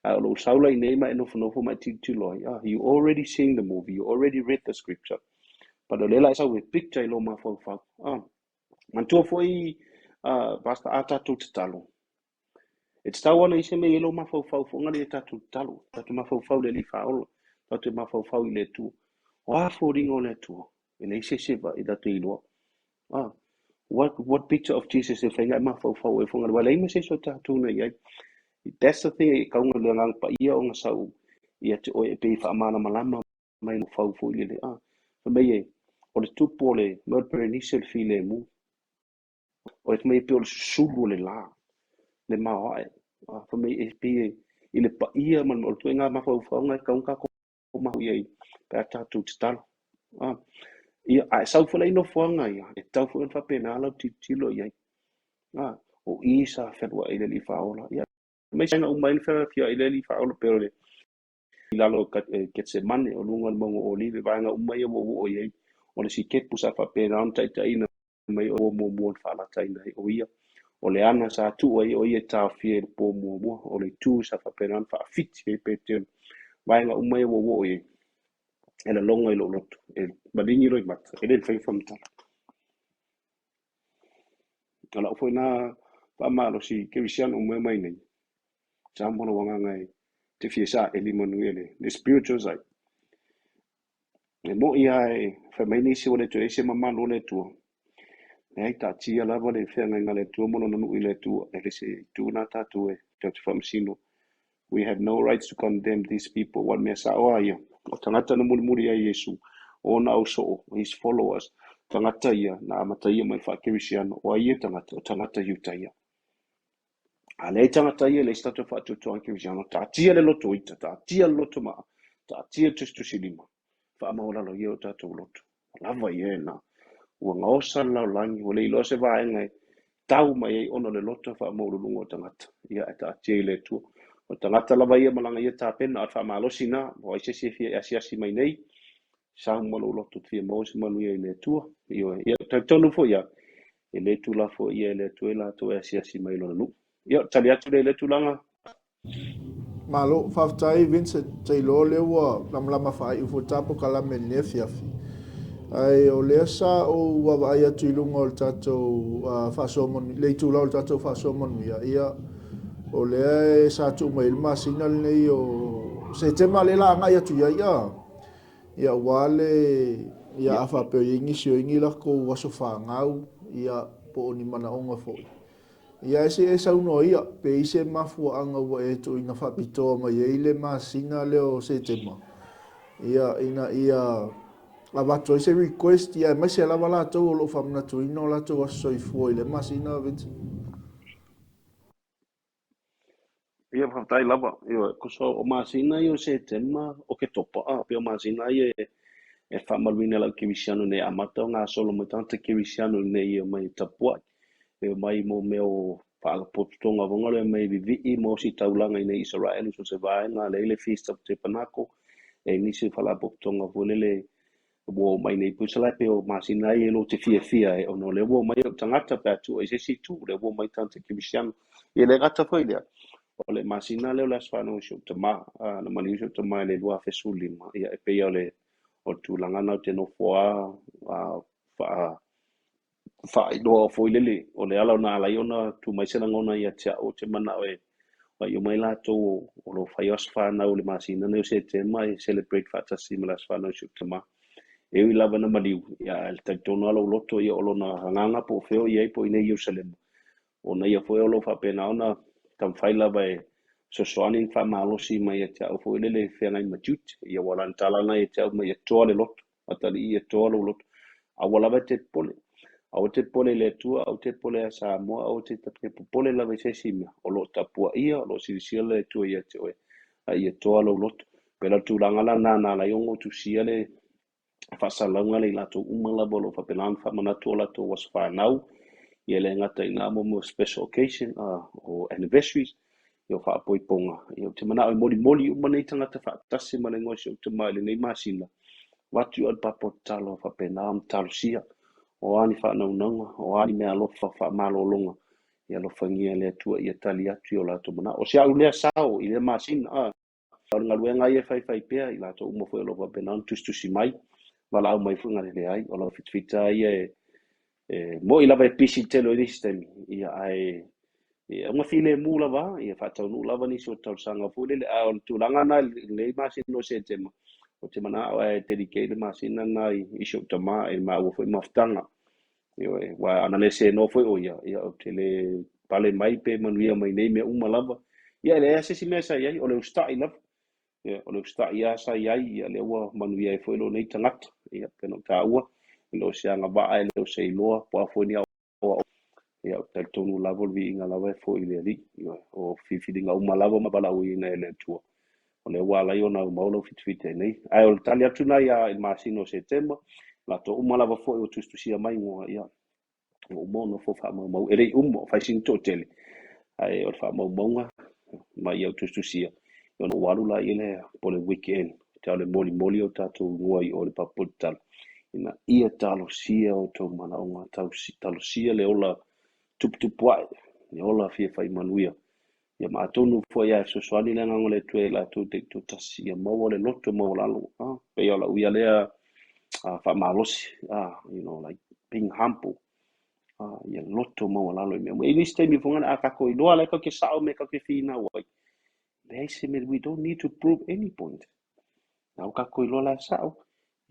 Ae o lou sau la i nei ma e nofonofo ma e tilotilo ai, ah, you already seen the movie, you already read the scripture, but o lea la e sau e picture i lou mafaufau. Ah, manatua foi, ah, Pastor, a tatou tatalo, E tatau ona i se mea i lou mafaufau foi ngale ia tatou tatalo, tatou mafaufau i le Alii Faaola, tatou mafaufau i le Atua. O a foliga o le Atua? E leai se isi e tatou te iloa. Ah, what picture of Jesus e fai ngai mafaufau ai foi ngale, ua leai ma se isi o tatou na i ai. That's the thing e kauga le agaga paia ona sau ia te oe e pei e faamalamalama mai lou fau foi lele. Ah, fai mai e, o le tupu o le mea o le Perenise o le filemu. O le mea e pei o le susulu o le la, le maoae. Fai mai e pei e i le paia ma le, o le ituaiga mafaufauga e tatau ona tatou mafaufau i ai pe a tatou tatalo. Ia, a e sau foi la i nofoaga ia, e tatau foi ona faapena lau tilotilo i ai. O i sa fealuai ai le Alii Faaola. Ia, aemaise na uma ai na fealuai le Alii Faaola pei o le i lalo o Ketsemane, o luga o le mauga o Olive, vaega uma ia ua ou oo i ai, o le sikepu sa faapena ona taitaiina mai o muamua na faalataina ai o ia. O le ana sa tuu ai o ia e taofia i le po muamua, o le itu sa faapena ona faafiti ai Petelo. Vaega uma ia ua ou oo i ai, e laloga i lou loto, e maligi loimata, e le mafai ona faamatala. O lau foi na faamalosi kerisiano uma e omai nei, Samoa lou agaga e te fia saili manuia le, le spiritual side. E moi lava e fai mai nisi ua le toe i ai se mamalu o le Atua. Leai, taatia lava le feagaiga a le Atua ma lona nuu i le Atua. E le se itu lena tatou e tatou te faamasino. We have no rights to condemn these people. Aua o le mea sao lava ia, o tagata na mulimuli ai Iesu, o ona ausoo, his followers, tagata ia na amataia mai le faakerisiano, o ai ia tagata? O tagata Iutaia. A leai tagata ia, leai se tatou faatuatuaga kerisiano, taatia le loto ita, taatia le loto maa, taatia le tusitusilima, faamaualalo ia o tatou loto. Lava ia e na. Ua gaosa le lalolagi, ua le iloa se vaega e tau mai ai ona o le loto faamaualuluga o tagata. Ia, ae taatia i le Atua. O tagata lava ia ma lana ia tapena, a o le faamalosi na, o ai se isi e fia asiasi mai nei, sau ma lou loto e fia maua se manuia i le Atua. Ioe. Ia, talitonu foi ia, e le tuulafoaia e le Atua i latou e asiasi mai i lona nuu. Ia, tali atu lea i lea tulaga. Malo, faafetai Vincent, te iloa o lea ua lamalama faaiu foi ta polokalame i lenei afiafi. Ae o lea sa ou vaavaai atu i luga o le tatou faasoa manuia, le itula o le tatou faasoa manuia, ia, o lea sa tuu mai ai le masina lenei o Setema lea la agai atu i ai, a, ia, aua le, ia, a faapea o i ai nisi o i ai ni latou aso fanau, ia, po o ni manaoga foi. Ia e se i e saunoa ia, pe i se mafuaaga ua e tuuina faapitoa mai ai le masina lea o Setema, ia, ina ia avatu ai se request, ia aemaise lava latou o lo o faamanatuina o latou aso soifua i lea masina, Vincent. Ia, faafetai lava. Ioe, tusa o masina ia o Setema, Oketopa, a, pei o masina ia e faamaluina e lau kerisiano nei, amata o gasolo mai tagata kerisiano nei e omai e tapuai, e omai mo mea o faalapotopotoga avonga lea mai vivii ma ositaulaga i nei Isaraelu so se vaega lea i le Feast of Tabernacle, e nisi o faalapotopotoga foi lele ua oo mai nei pei la pei o masina ai e lo te fiafia e ona o lea ua omai ou tagata pe a tuu ai se isi itu, lea ua omai tagata kerisiano. Ia le gata foi lea, o le masina lea o le aso fanau o si ou tama, na maliu si ou tama i le 2015, ia e pei o le o le tulaga na ou te nofo a faa faailoa foi lele, o le ala ona ala ai ona tu mai se lagona ia te au, ou te manao e vaai mai latou o lo o fai aso fanau i le masina nei o Setema e celebrate faatasi ma le aso fanau o si ou tama. E ui lava ina maliu, ia, ae talitonu lava lou loto ia o lona agaga po o fea o i ai po o i inei i Ierusalema, ona ia foi o lo o faapena ona taumafai lava e fesoasoani ma faamalosi mai ia te au foi lele e feagai ma tiute. Ia ua lana tala lena ia te au ma ia toa le loto, atalii ia toa lou loto. Aua lava e te popole. Aua te popole i le Atua, aua te popole ia Samoa, aua te popole lava i se isi mea. O lo o tapuaia, o lo o silasila le Atua ia te oe, a ia toa lou loto. Pei la o le tulaga lena na ala ai ona ou tusia le faasalalauga lea i latou uma lava o lo o faapena ona faamanatu o latou aso fanau, ia le gata i na mo special occasion, o anniversaries, ia o faapoipoga. Ia ou te manao e molimoli uma nei tagata faatasi ma le igoa o si ou tama i lenei masina, avatu i o le papa o tatalo faapena ona talosia, o a ni faanaunauga, o a ni meaalofa faamalologa, ia alofagia e le Atua ia tali atu i o latou manao. O si au lea sao i lea masina, O le galuega ia e faifai pea i latou uma foi o lo o faapena ona tusitusi mai, valaau mai foi na leai, o lau fitafita ia e moni lava e pisi i le tele o nisi taimi, ia ae e auga filemu lava, ia faataunuu lava nisi o talosaga foi lele. A o le tulaga lena i lenei masina o Setema, ou te manao e dedicate le masina lena i si ou tama i le maua foi mafutaga. Ioe, aua ana le senoa foi o ia, ia ou te le pale mai pe manuia mai nei mea uma lava. Ia e leai lava se isi mea sa i ai, o le usitai lava. Ia, o le usitai lava sa i ai, ia lea ua manuia ai foi lou nei tagata. Ia, pei ona ou taua, e le o se agavaa, e le o se iloa, po o a foi ni aoaoga. Ia, ou te talitonu lava o le viiga lava e foi i le Alii. Ioe, o filifiliga uma lava ma valaauina e le Atua. O lea ua ala ai ona aumau lau fitafita i nei. Ae o le tali atu lena ia i le masina o Setema, latou uma lava foi ua tusitusia mai igoa, ia, ua uma ona nofo faamaumau. E le i uma, o fai sina toatele, ae o le faamaumauga ma ia tusitusia, ona ou alu la i le po o le weekend, tau le molimoli o tatou igoa i o i le papa tatalo, ina ia talosia outou manaoga, talosia le ola tuputupuae, le ola fia fai manuia. Ia ma atonu foi ae fesoasoani le agaga o le Atua i latou taitoatasi, ia maua le loto maualalo. Pei o lau ia lea faamalosi, like being humble. Ia loto maualalo i mea uma. E i ai nisi taimi foi a tatou iloa la e tatou te sao me tatou te finau ai. Leai se mea, we don't need to prove any point. Na ua tatou iloa la e sao,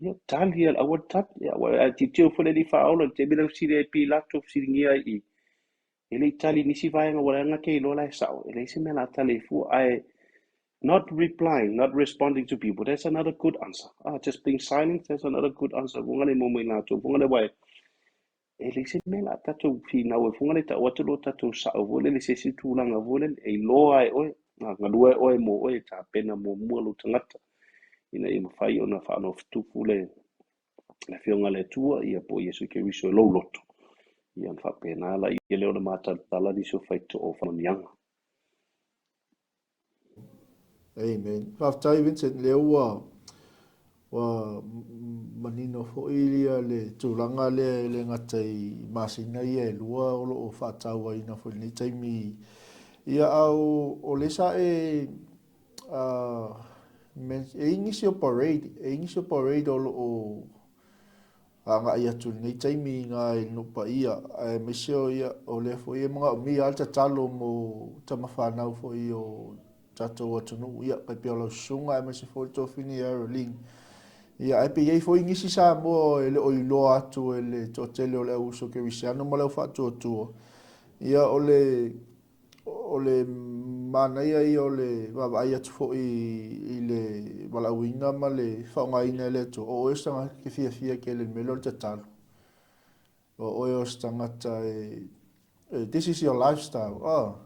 ia tali aua le tali. Ia, aua tilotilo foi le Alii Faaola i le taimi lea na fesili ai Pilato, fesiligia ai i E le i tali i nisi vaega ua leaga te iloa la e sao, e leai se mea la a tali ai fua. Ae not replying, not responding to people, that's another good answer. Ah, just being silent, that's another good answer. Fuga le mo mai latou, fuga le wae. E leai se mea la a tatou finau ai, fuga le tau atu lo tatou sao foi lele se isi tulaga foi lele, e iloa e oe, galue oe mo oe, tapena muamua lou tagata, ina ia mafai ona faanofotufu le. Le Afioga a le Atua, ia po o Iesu Keriso i lou loto, ia ona faapena laia lea ona matalatala nisi o faitoa o faamanuiaga. Amen. Faafetai Vincent, lea ua ua manino foi ia le tulaga lea e le gata i masina ia e lua o lo o faatauaina foi i lenei taimi. Ia a o lea sa e e i nisi o parade, e i nisi o parade o lo o agai atu i lenei taimi i ina i le nuu paia, aemaise o ia, o lea foi e manaomia lava le tatalo mo tama fanau foi o tatou atunuu, ia, tai pei o lau susuga aemaise foi le tofini ia Earlene. Ia, ae pe i ai foi nisi Samoa e le o iloa atu e le toatele o le au uso kerisiano ma le au faatuatua, ia, o le O le manaia ia o le vaavaai atu foi i le valaauina ma le faaaogaina e le Atua, o oe o se tagata e te fiafia tele i le mea lea o le tatalo. O oe o se tagata e, this is your lifestyle, oh,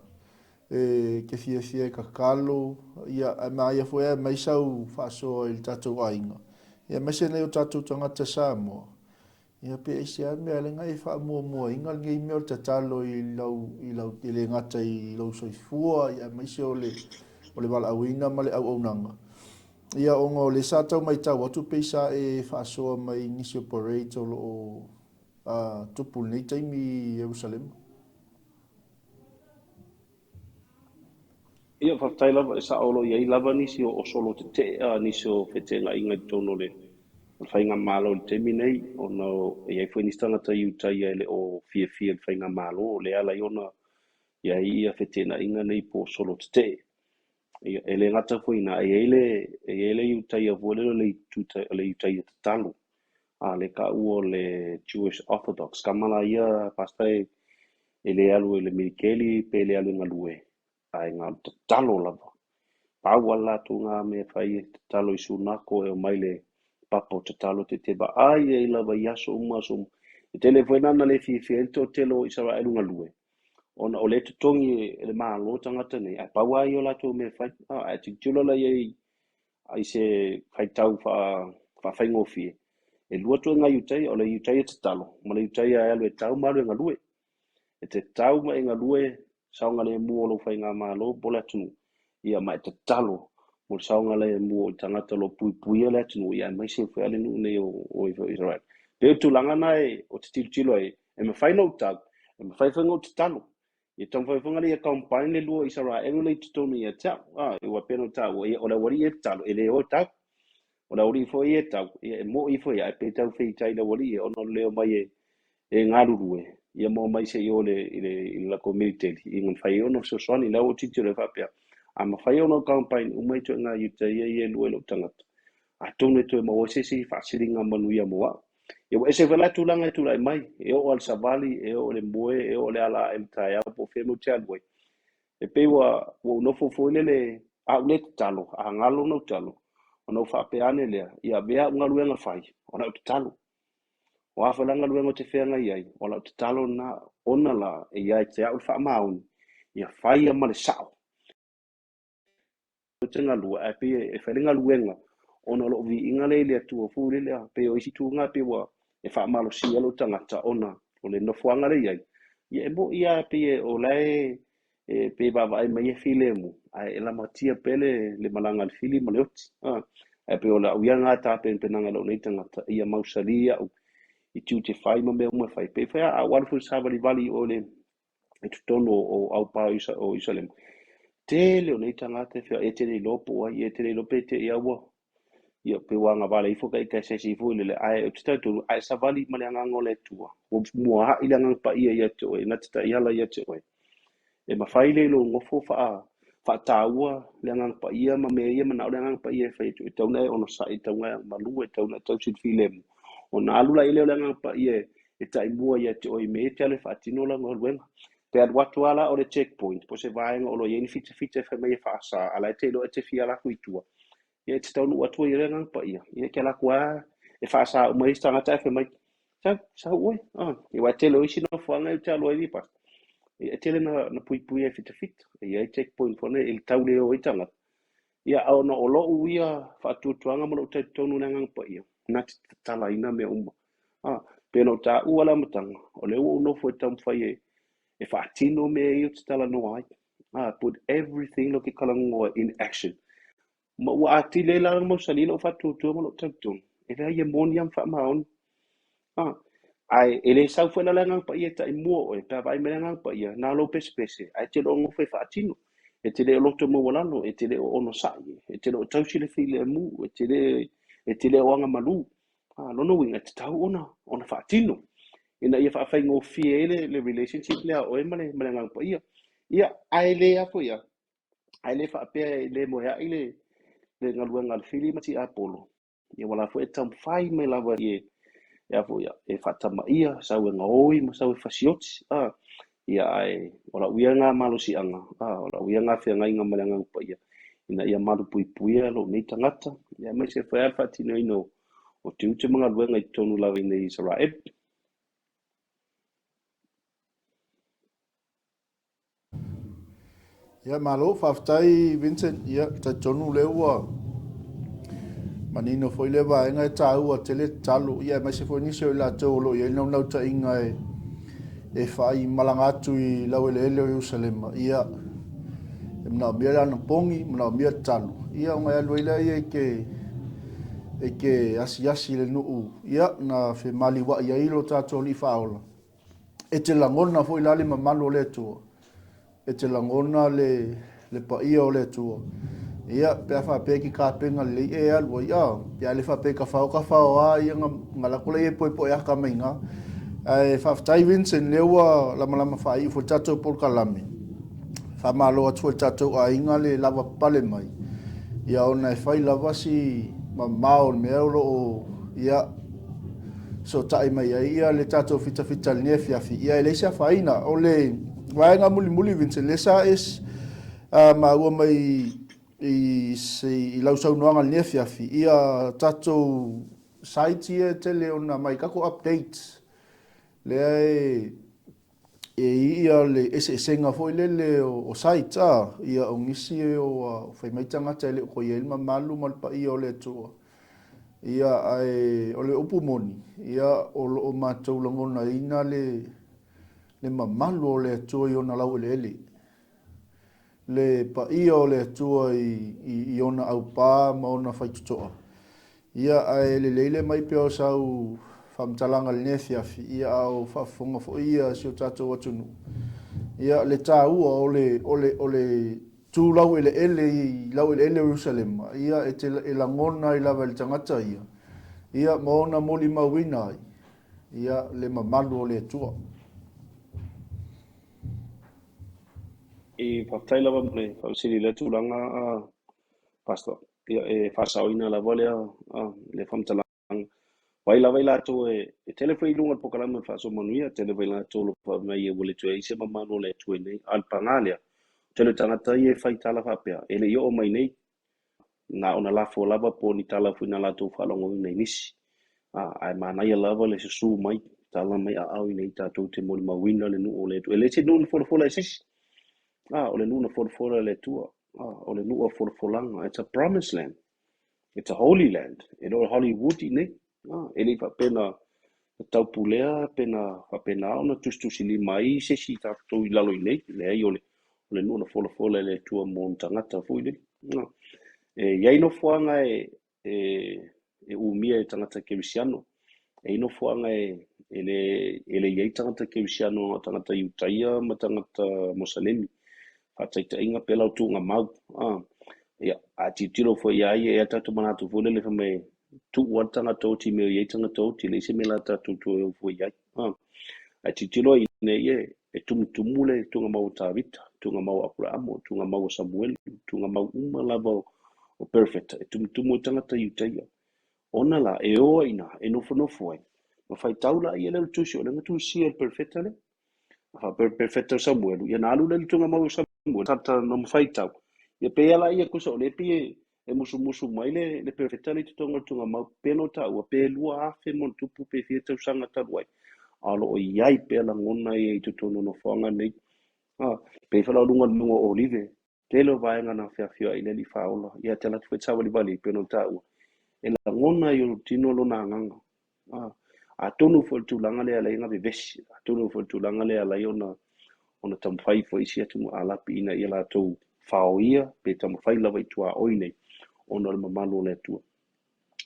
e te fiafia e tatalo, ia, ae manaia foi ae aumai sau faasoa i le tatou aiga, ia aemaise nai o tatou tagata Samoa, Ia pe aisea le mea lena e faamuamuaina lenei mea o le tatalo i lau, i lau, e le gata i lou soifua, ia aemaise o le, o le valaauina ma le auaunaga. Ia ona o lea sa tau maitau atu pei sa e faasoa mai i nisi o parades o lo o tupu i lenei taimi i Ierusalema. Ia, faafetai lava, e sao o lo o i ai lava nisi o solo tetee, nisi o feteenaiga i totonu o le faigamalo i le taimi nei, ona e i ai foi nisi tagata Iutaia e le o fiafia i le faigamalo, lea e ala ai ona i ai ia feteenaiga nei po o solo tetee. Ia, e le gata foi i ina, e i ai le, e i ai le Iutaia foi lele o le o le Iutaia tatalo, a le taua o le Jewish Orthodox, tama la ia, Pastor, e le alu i le militeli pe le alu e galue, ae na o le tatalo lava. Pau lava le latou na mea e fai e tatalo i sunako e omai le papa o tatalo te te vaai ai lava i aso uma aso uma. E tele foi na na le fiafia ai le toatele o Isaraelu galue, ona o lea e totogi e le Malo tagata nei, ae pau lava ia o latou mea e fai. Ae tilotilo la i ai i se faitau faafaigofie, e lua ituaiga Iutaia, o le Iutaia tatalo ma le Iutaia e alu e tau ma alu e galue. E te tau ma e galue saogalemu o lou faigamalo po o le atunuu, ia ma e tatalo mo le saogalemu o tagata o lo o puipuia le atunuu, ia aemaise foi le nuu nei o Israel. Pei o le tulaga na e o te tilotilo ai, e mafai ona ou tau, e mafai foi ona ou tatalo. Ia taumafai foi na ia combine le lua o Isaraelu lea i totonu ia te au. Ua pei ona ou taua, ia, o le aualii e tatalo, e le o e tau. O le aualii foi e tau, ia, e moi foi, ae pei tau feitai le aualii, ona o le omai e, e galulue, ia ma omai se i o le, i le, i le latou militeli, ia mafai ai ona fesoasoani. La ua tilotilo ai faapea, a mafai ona ou combine uma ituaiga Iutaia ia e lua i lou tagata, atonu e toe maua ai se isi faasiliga manuia mo au. Ia ua ese foi la tulaga e tulai mai, e oo lava i le savali, e oo i le moe, e oo i le ala ae i le taeao po o fea mea ou te alu ai. E pei ua ua ou nofo foi lele, a ou le tatalo, a galo ona ou tatalo, ona ou faapea ane lea, ia avea au galuega fai, o lau tatalo. O a foi la galuega ou te feagai ai, o lau tatalo lena, ona la e ia te au le faamaoni, ia faia ma le sao. Ou te galue, ae pei e fai le galuega ona o lou viiga lea i le Atua foi lele, a pei o isi itu na pei ua e faamalosia lou tagata ona o le nofoaga lea i ai. Ia e moni lava pei o la e pei e vaavaai mai e filemu, ae e lamatia pea le malaga a le fili ma le oti. Ae pei o lau ia lena tapenapenaga i lou nei tagata, ia mausali au i tiute fai ma mea uma e fai. Pei foi a ou alu foi i le savalivali i o i le i totonu o aupa o Ierusalema. Tele o nei tagata e feoai, e te le iloa po o ai, e te le iloa pe te i a ua, ia, pe ua agavale ifo ka ita e se isi foi lele, ae ou te talitonu, a e savali ma le agaga o le Atua, ua muaai le Agaga Paia ia te oe, na te taiala ia te oe. E mafai le i lou nofo faataua le Agaga Paia ma mea ia manao le Agaga Paia e fai atu, e tatau ona e onosai, e tatau ona e malu, e tatau ona e tausi i le filemu. Ona alu la i lea o le Agaga Paia e taimua ia te oe i mea ia e te alu e faatino lau galuega. Pe alu atu lava la o le check point, po o se vaega o lo o i ai ni fitafita e fai mai e faasa, a o la e te iloa e te fia alu atu i tua, ia e te taunuu atu ai i le Agaga Paia, ia e te alu atu lava e faasa uma isi tagata ae fai mai, sau, sau oe. Aua e tele o isi nofoaga e te alu ai i Pastor. Ia e tele na puipuia e fitafita. E i ai check point foi nei e tau le o ai tagata. Ia ona o lou ia faatuatuaga ma lou talitonu i le Agaga Paia. na te tatalaina mea uma. A, pei ona ou taua le amataga, o lea ua ou nofo e taumafai e, e faatino mea ia ou te talanoa ai. A, put everything lea ou te talanoa ai in action. Ma ua atili ai la ona mausali lou faatuatua ma lou talitonu, e leai e moni lava ma faamaoni. A, ae e le sau foi la le Agaga Paia e taimua oe pe a vaai mai le Agaga Paia, na o lou pesepese, ae e te le o nofo e faatino. E te le o loto maualalo, e te le o onosai, e te le o tausi le filemu, e te le, e te le o agamalu. A, lona uiga, e tatau ona, ona faatino ina ia faafaigofie ai le, le relationship lea a oe ma le, ma le Agaga Paia. Ia, ae le a foi a, ae le faapea e le moea'i le, le galuega a le Fili ma Tiapolo. Ia ua la foi e taumafai mai lava e, e, a foi, e faatamaia, sau e gaoi ma sau e fasioti. A, ia ae o lau ia ngā malosiaga, a, o lau ia ngā feagaiga ma le Agaga Paia, ina ia malupuipuia lou nei tagata, ia aemaise foi lava le faatinoina o, o tiute ma galuega i totonu lava i nei Isaraelu. Ia, malo, faafetai Vincent. Ia, talitonu lea ua manino foi lea vaega e taua tele tatalo, ia aemaise foi nisi o i latou o lo o i ai le naunautaiga e, e faaimalaga atu i laueleele o Ierusalema. Ia, e manaomia le anapogi, manaomia tatalo, ia ona e alu ai lea e te, e te asiasi i le nuu, ia, na femaliuai ai lo tatou Alii Faaola. E te lagona foi la le mamalu o le Atua, e te lagona le, le paia o le Atua. Ia, pe a faapea e te tapena lelei e alu ai, a, ia a le faapea e tafao tafao a, ia na, na alu atu laia e poepoe ata mai i ina. Ae faafetai Vincent, lea ua lamalama faaiu foi le tatou polokalame. Faamalo atu foi i le tatou aiga le lavapapale mai, ia ona e fai lava si mamao o le mea o lo o, ia, fesootai mai ai ia le tatou fitafita i lenei afiafi, ia e leai se afaina. O le vaega mulimuli Vincent, lea sa e maua mai i, i lau saunoaga i lenei afiafi, ia tatou site ia e tele ona aumai, tatou updates, lea e e i ia le eseesega foi lele o sites a, ia o nisi ua fai mai tagata e le o toe i ai le mamalu ma le paia o le Atua. Ia ae o le upu moni, ia o lo o matou lagonaina le le mamalu o le Atua i ona laueleele. Le paia o le Atua i, i, i ona aupā ma ona faitotoa. Ia, ae lelei le aumai pea o sau faamatalaga i lenei afiafi, ia, a o faafofoga foi ia si o tatou atunuu. Ia, le taua o le, o le, o le tu laueleele i laueleele o Ierusalema, ia, e te, e lagona ai lava e le tagata ia, ia, ma ona molimauina ai, ia, le mamalu o le Atua. E faafetai lava mo le faafesili i lea tulaga, Pastor. Ia, e faasaoina lava lea, lea faamatalaga. O ai lava i latou e, e tele foi i luga o le polokalame o le Faasoa Manuia, tele foi i latou o lo o fai mai ua le toe i ai se mamalu o le Atua i nei. A o le paga lea, o tele o tagata ia e fai tala faapea, e le i oo mai nei, na ona lafo lava po o ni tala foi na latou faalogoina i nisi. Ae manaia lava le susu mai, tala mai aao i nei tatou te molimauina le nuu o le Atua. E le se nuu na folafola e se isi. O le nuu na folafola e le Atua. O le nuu o folafolaga. It's a promised land. It's a holy land. E le o Hollywood i nei. E le i faapea na taupulea pe na faapena ona tusitusilima ai se isi tatou i lalo i nei. Leai, o le, o le nuu na folafola e le Atua mo ona tagata foi lele. E i ai nofoaga e, e, e umia e tagata kerisiano. E i ai nofoaga e, e le, e le i ai tagata kerisiano, tagata Iutaia ma tagata Mosalemi. Faataitaiga pe lau tuugamau. Ah, ia, a tilotilo foi ia ia, e tatou manatu foi lele fai mai, tuu lava le tagata oti i mea o i ai tagata oti, e leai se mea la tatou toe o fua i ai. Ah, ae tilotilo i nei e, e tumutumu le tuugamau o Tavita, tuugamau o Aperaamo, tuugamau o Samuelu, tuugamau uma lava o, o perofeta, e tumutumu ai tagata Iutaia. Ona la, e o ai i ina, e nofonofo ai, ma faitau laia lea o le tusi, o lea na tusia e le perofeta lea. A faapea le perofeta o Samuelu, ia na alu lea i le tuugamau o Samuelu, talatalanoa ma faitau. Ia pei lava laia tusa o lea e pei e, e musumusu mai le, le perofeta lea i totonu o le tuugamau, pei ona taua, pe 2000 ma ona tupu pe fia tausaga talu ai, a o lo o i ai pea lagona ia i totonu o nofoaga nei. A, pei foi la o luga o le mauga o Olive, tele o vaega na feafioai i le Alii Faaola, ia te alu atu foi te savalivali pei ona taua. E lagona i ou tino lona agaga. Ah, atonu foi le tulaga lea alai ona vevesi, atonu foi le tulaga lea alai ona taumafai foi isi atunuu Alapi ina ia latou faoia pe taumafai lava i tuaoi nei ona o le mamalu o le Atua.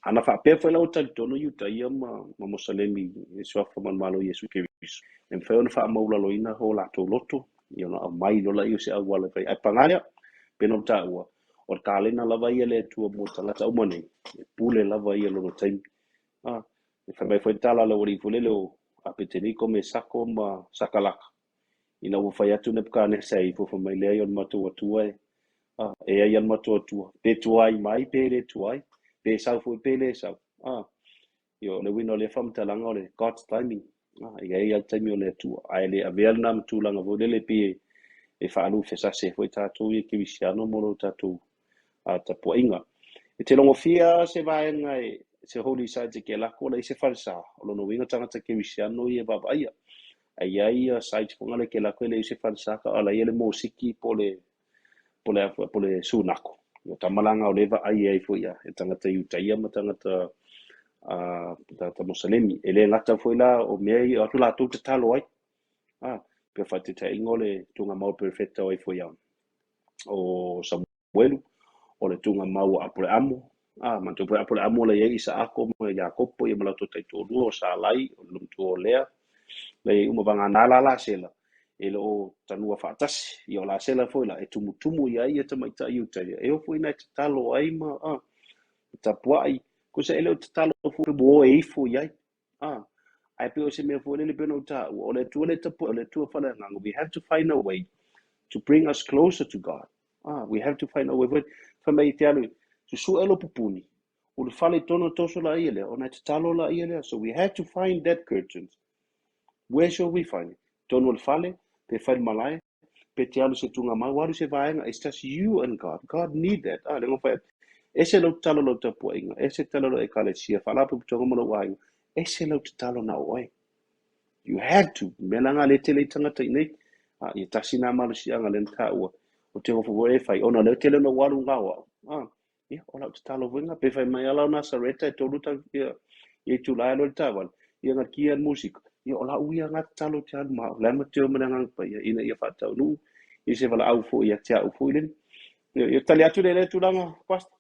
Ana faapea foi la ua talitonu Iutaia ma Mosalemi i le suafa manumalo o Iesu Keriso, e mafai ona faamaulaloina o latou loto, ia ona aumai loa lea o se auala e fai. Ae paga lea, pei ona ou taua, o le kalena lava ia a le Atua mo tagata uma nei, e pule lava ia lona taimi. A, e fai mai foi le tala a le aualii foi lele o Apeteniko, Mesako ma Sakalaka, ina ua fai atu Nepukanesa e ifo, fai mai, leai, o le matou Atua e, a, e ai a le matou Atua, pe tuai mai pe le tuai, pe sau foi pe le sau. A, ia, o le uiga o lea faamatalaga o le God's timing. A, e i ai lava le taimi o le Atua, ae le avea lena ma tulaga foi lele pei e faalufesase ai foi tatou ia kerisiano mo lo tatou tapuaiga. E te logofia se vaega e se holy site e ke lako la i se falesa, o lona uiga tagata kerisiano ia e vaavaaia. Ae i ai ia site foi ngale ke lako e leai se falesa ka ala ia le mosiki po le po le po le sunako. Ia tama la nga o le vaai ai foi ia e tagata Iutaia ma tagata tagata Mosalemi. E le gata foi la o mea ia o atu latou tatalo ai. Ah, pe faataitaiga o le tuugamau perefeta o ai foi ia o Samuelu, o le tuugamau o Apoleamo, a, manatua foi Apoleamo la i ai Isaako ma Iakopo ia ma latou taitoalua, o Salai, o le loomatua o Lea, la i ai uma vagana la Lasela, e le o tanua faatasi. Ia o Lasela foi la, e tumutumu i ai ia tamaitai Iutaia, e oo foi ina e tatalo ai ma, a, tapuai, kosa e le o tatalo foi pe ua o e ifo i ai. Ah, ae pei o se mea foi lele pei ona ou taua, o le Atua le tapuai, o le Atua faaleagaga. We have to find a way to bring us closer to God. Ah, we have to find a way. Foi, fai mai te alu, susue lo pupuni, ulufale i tonu o toso la ia lea, ona e tatalo la ia lea. So we have to find that curtain. Where shall we find it? Tonu o le fale, pe fai le malae, pe te alu se tuugamau, alu se vaega, it's just you and God. God need that. Ah, le fai atu. Ese lau tatalo lau tapuaiga, ese tatalo lau ekalesia, faalapotopotoga ma lou aiga, ese lau tatalo na o oe. You have to. Mea la ngā le tele i tangata i nei, ah, ia tasi nā malosiaga le na taua, o te ofo e fai, ona leo tele na walu ngā wau. Ah, Ia, o lau tatalo foi ngā, pe fai mai ala o Nasareta e tolu tau, ia, ia i tū lai lo le tāwale, ia ngā kia musika, ia o lau ia ngā tatalo te alu ma o le ama te o mele ngā pa ia, ina ia whaatau nuu, ia se wala au foi ia te au foi leni. Ia, ia tali atu le le tulaga, Pastor.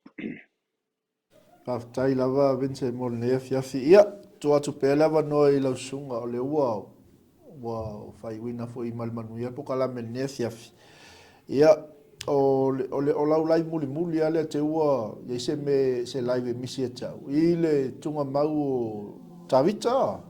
Faafetai lava Vincent mo lenei afiafi. Ia, tuu atu pea le avanoa i lau susuga o le ua ua faaiuina foi ma le manuia le polokalame i lenei afiafi. Ia, o le, o le, o lau live mulimuli lava lea te ua i ai se me, se live e misi ia te au. I le tuugamau o Tavita.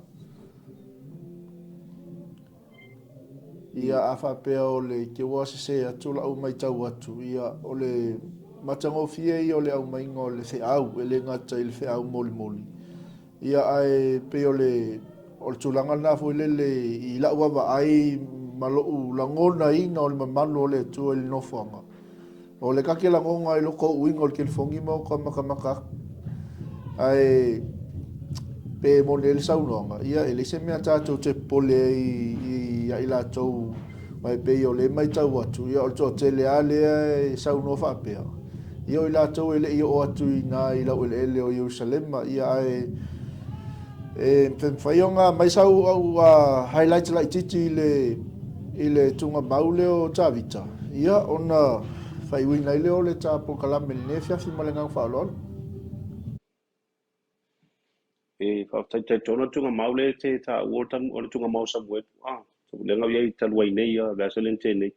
Ia, a faapea o le te ua sese atu lau matau atu, ia, o le matagofie ia o le aumaiga o le feau, e le gata i le feau molimoli. Ia, ae pei o le, o le tulaga lena foi lele i lau vaavaai ma lou lagonaina o le mamalu o le Atua i le nofoaga. O le kake lagoga i loko o uiga o le telefoni ma o ka makamaka aku. Ae pe moni ai le saunoaga, ia e leai se mea tatou te popole ai ia i latou aua e pei o lea e matau atu, ia o le toatele lava lea e saunoa faapea, ia o i latou e le i oo atu i ina i laueleele o Ierusalema, ia ae e mafai ona aumai sau au highlight laitiiti i le i le tuugamau lea o Tavita, ia ona faaiuina ai lea o le ta polokalame i lenei afiafi ma le agaga faaaloalo. E faafetai tonu le tuugamau lea te taua o le tuugamau o Samuelu. Ah, lea na i ai talu ai nei, le aso lea na tea nei.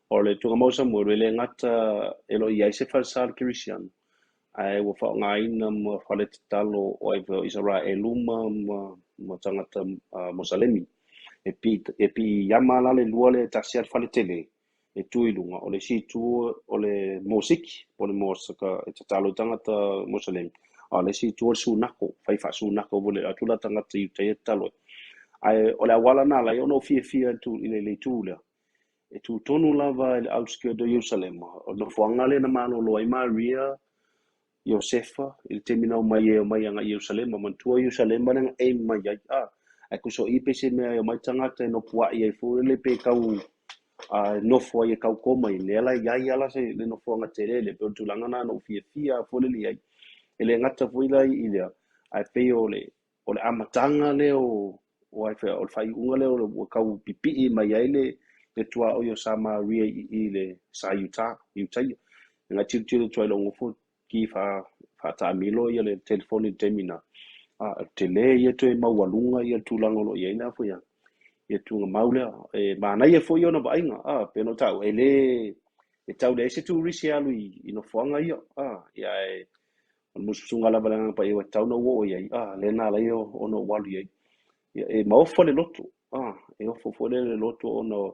O le tuugamau o Samuelu e le gata e le o i ai se falesa o le kerisiano, ae ua faaaogaina ma fale tatalo o ai foi o Isaraelu ma tagata Mosalemi. E pi e piiama la le lua lea e tasi lava le fale tele e tu i luga, o le isi itu o le mosiki po o le mosaka e tatalo i tagata Mosalemi, a o le isi itu o le sunako, fai faasunako foi lele, o atu la tagata i uta ia e tatalo ai. Ae o le auala na ala ai ona ou fiafia i le itu lea, e tu tonu lava i le outskirt o Ierusalema, o le nofoaga lea na malolo ai Maria, Iosefa, i le taimi na omai ai e omai agai i Ierusalema. Manatua o Ierusalema lea na aim mai ai, a, ae tusa o i pei se mea e omai tagata e nofoai ai foi lele pe tau nofo ai e tau mai, lea la i ai ala se le nofoaga tele lea, pei o le tulaga lena na ou fiafia foi lele i ai. E le gata foi la i lea, ae pei o le o le amataga lea o o ai o le faaiuga lea ua tau pipii mai ai le le tuaoi o Samaria i i le sa Utah, Utaia. Nga tilotilo atu ai lou nofo ki faataamilo ia le telefoni i le taimi na, a tele ia toe maualuga ia le tulaga o lo o i ai la foi ia tuugamau lea. E manaia foi ona vaaiga, a pe ona taua, e le e tau leai se turisi e alu i nofoaga ia, a ia ae o le musumusuga lava a le Agaga Paia ua tatau ona ou oo i ai, a lea na ala ai ona ou alu i ai. Ia, e maofa le loto, a e ofo foi lea le loto ona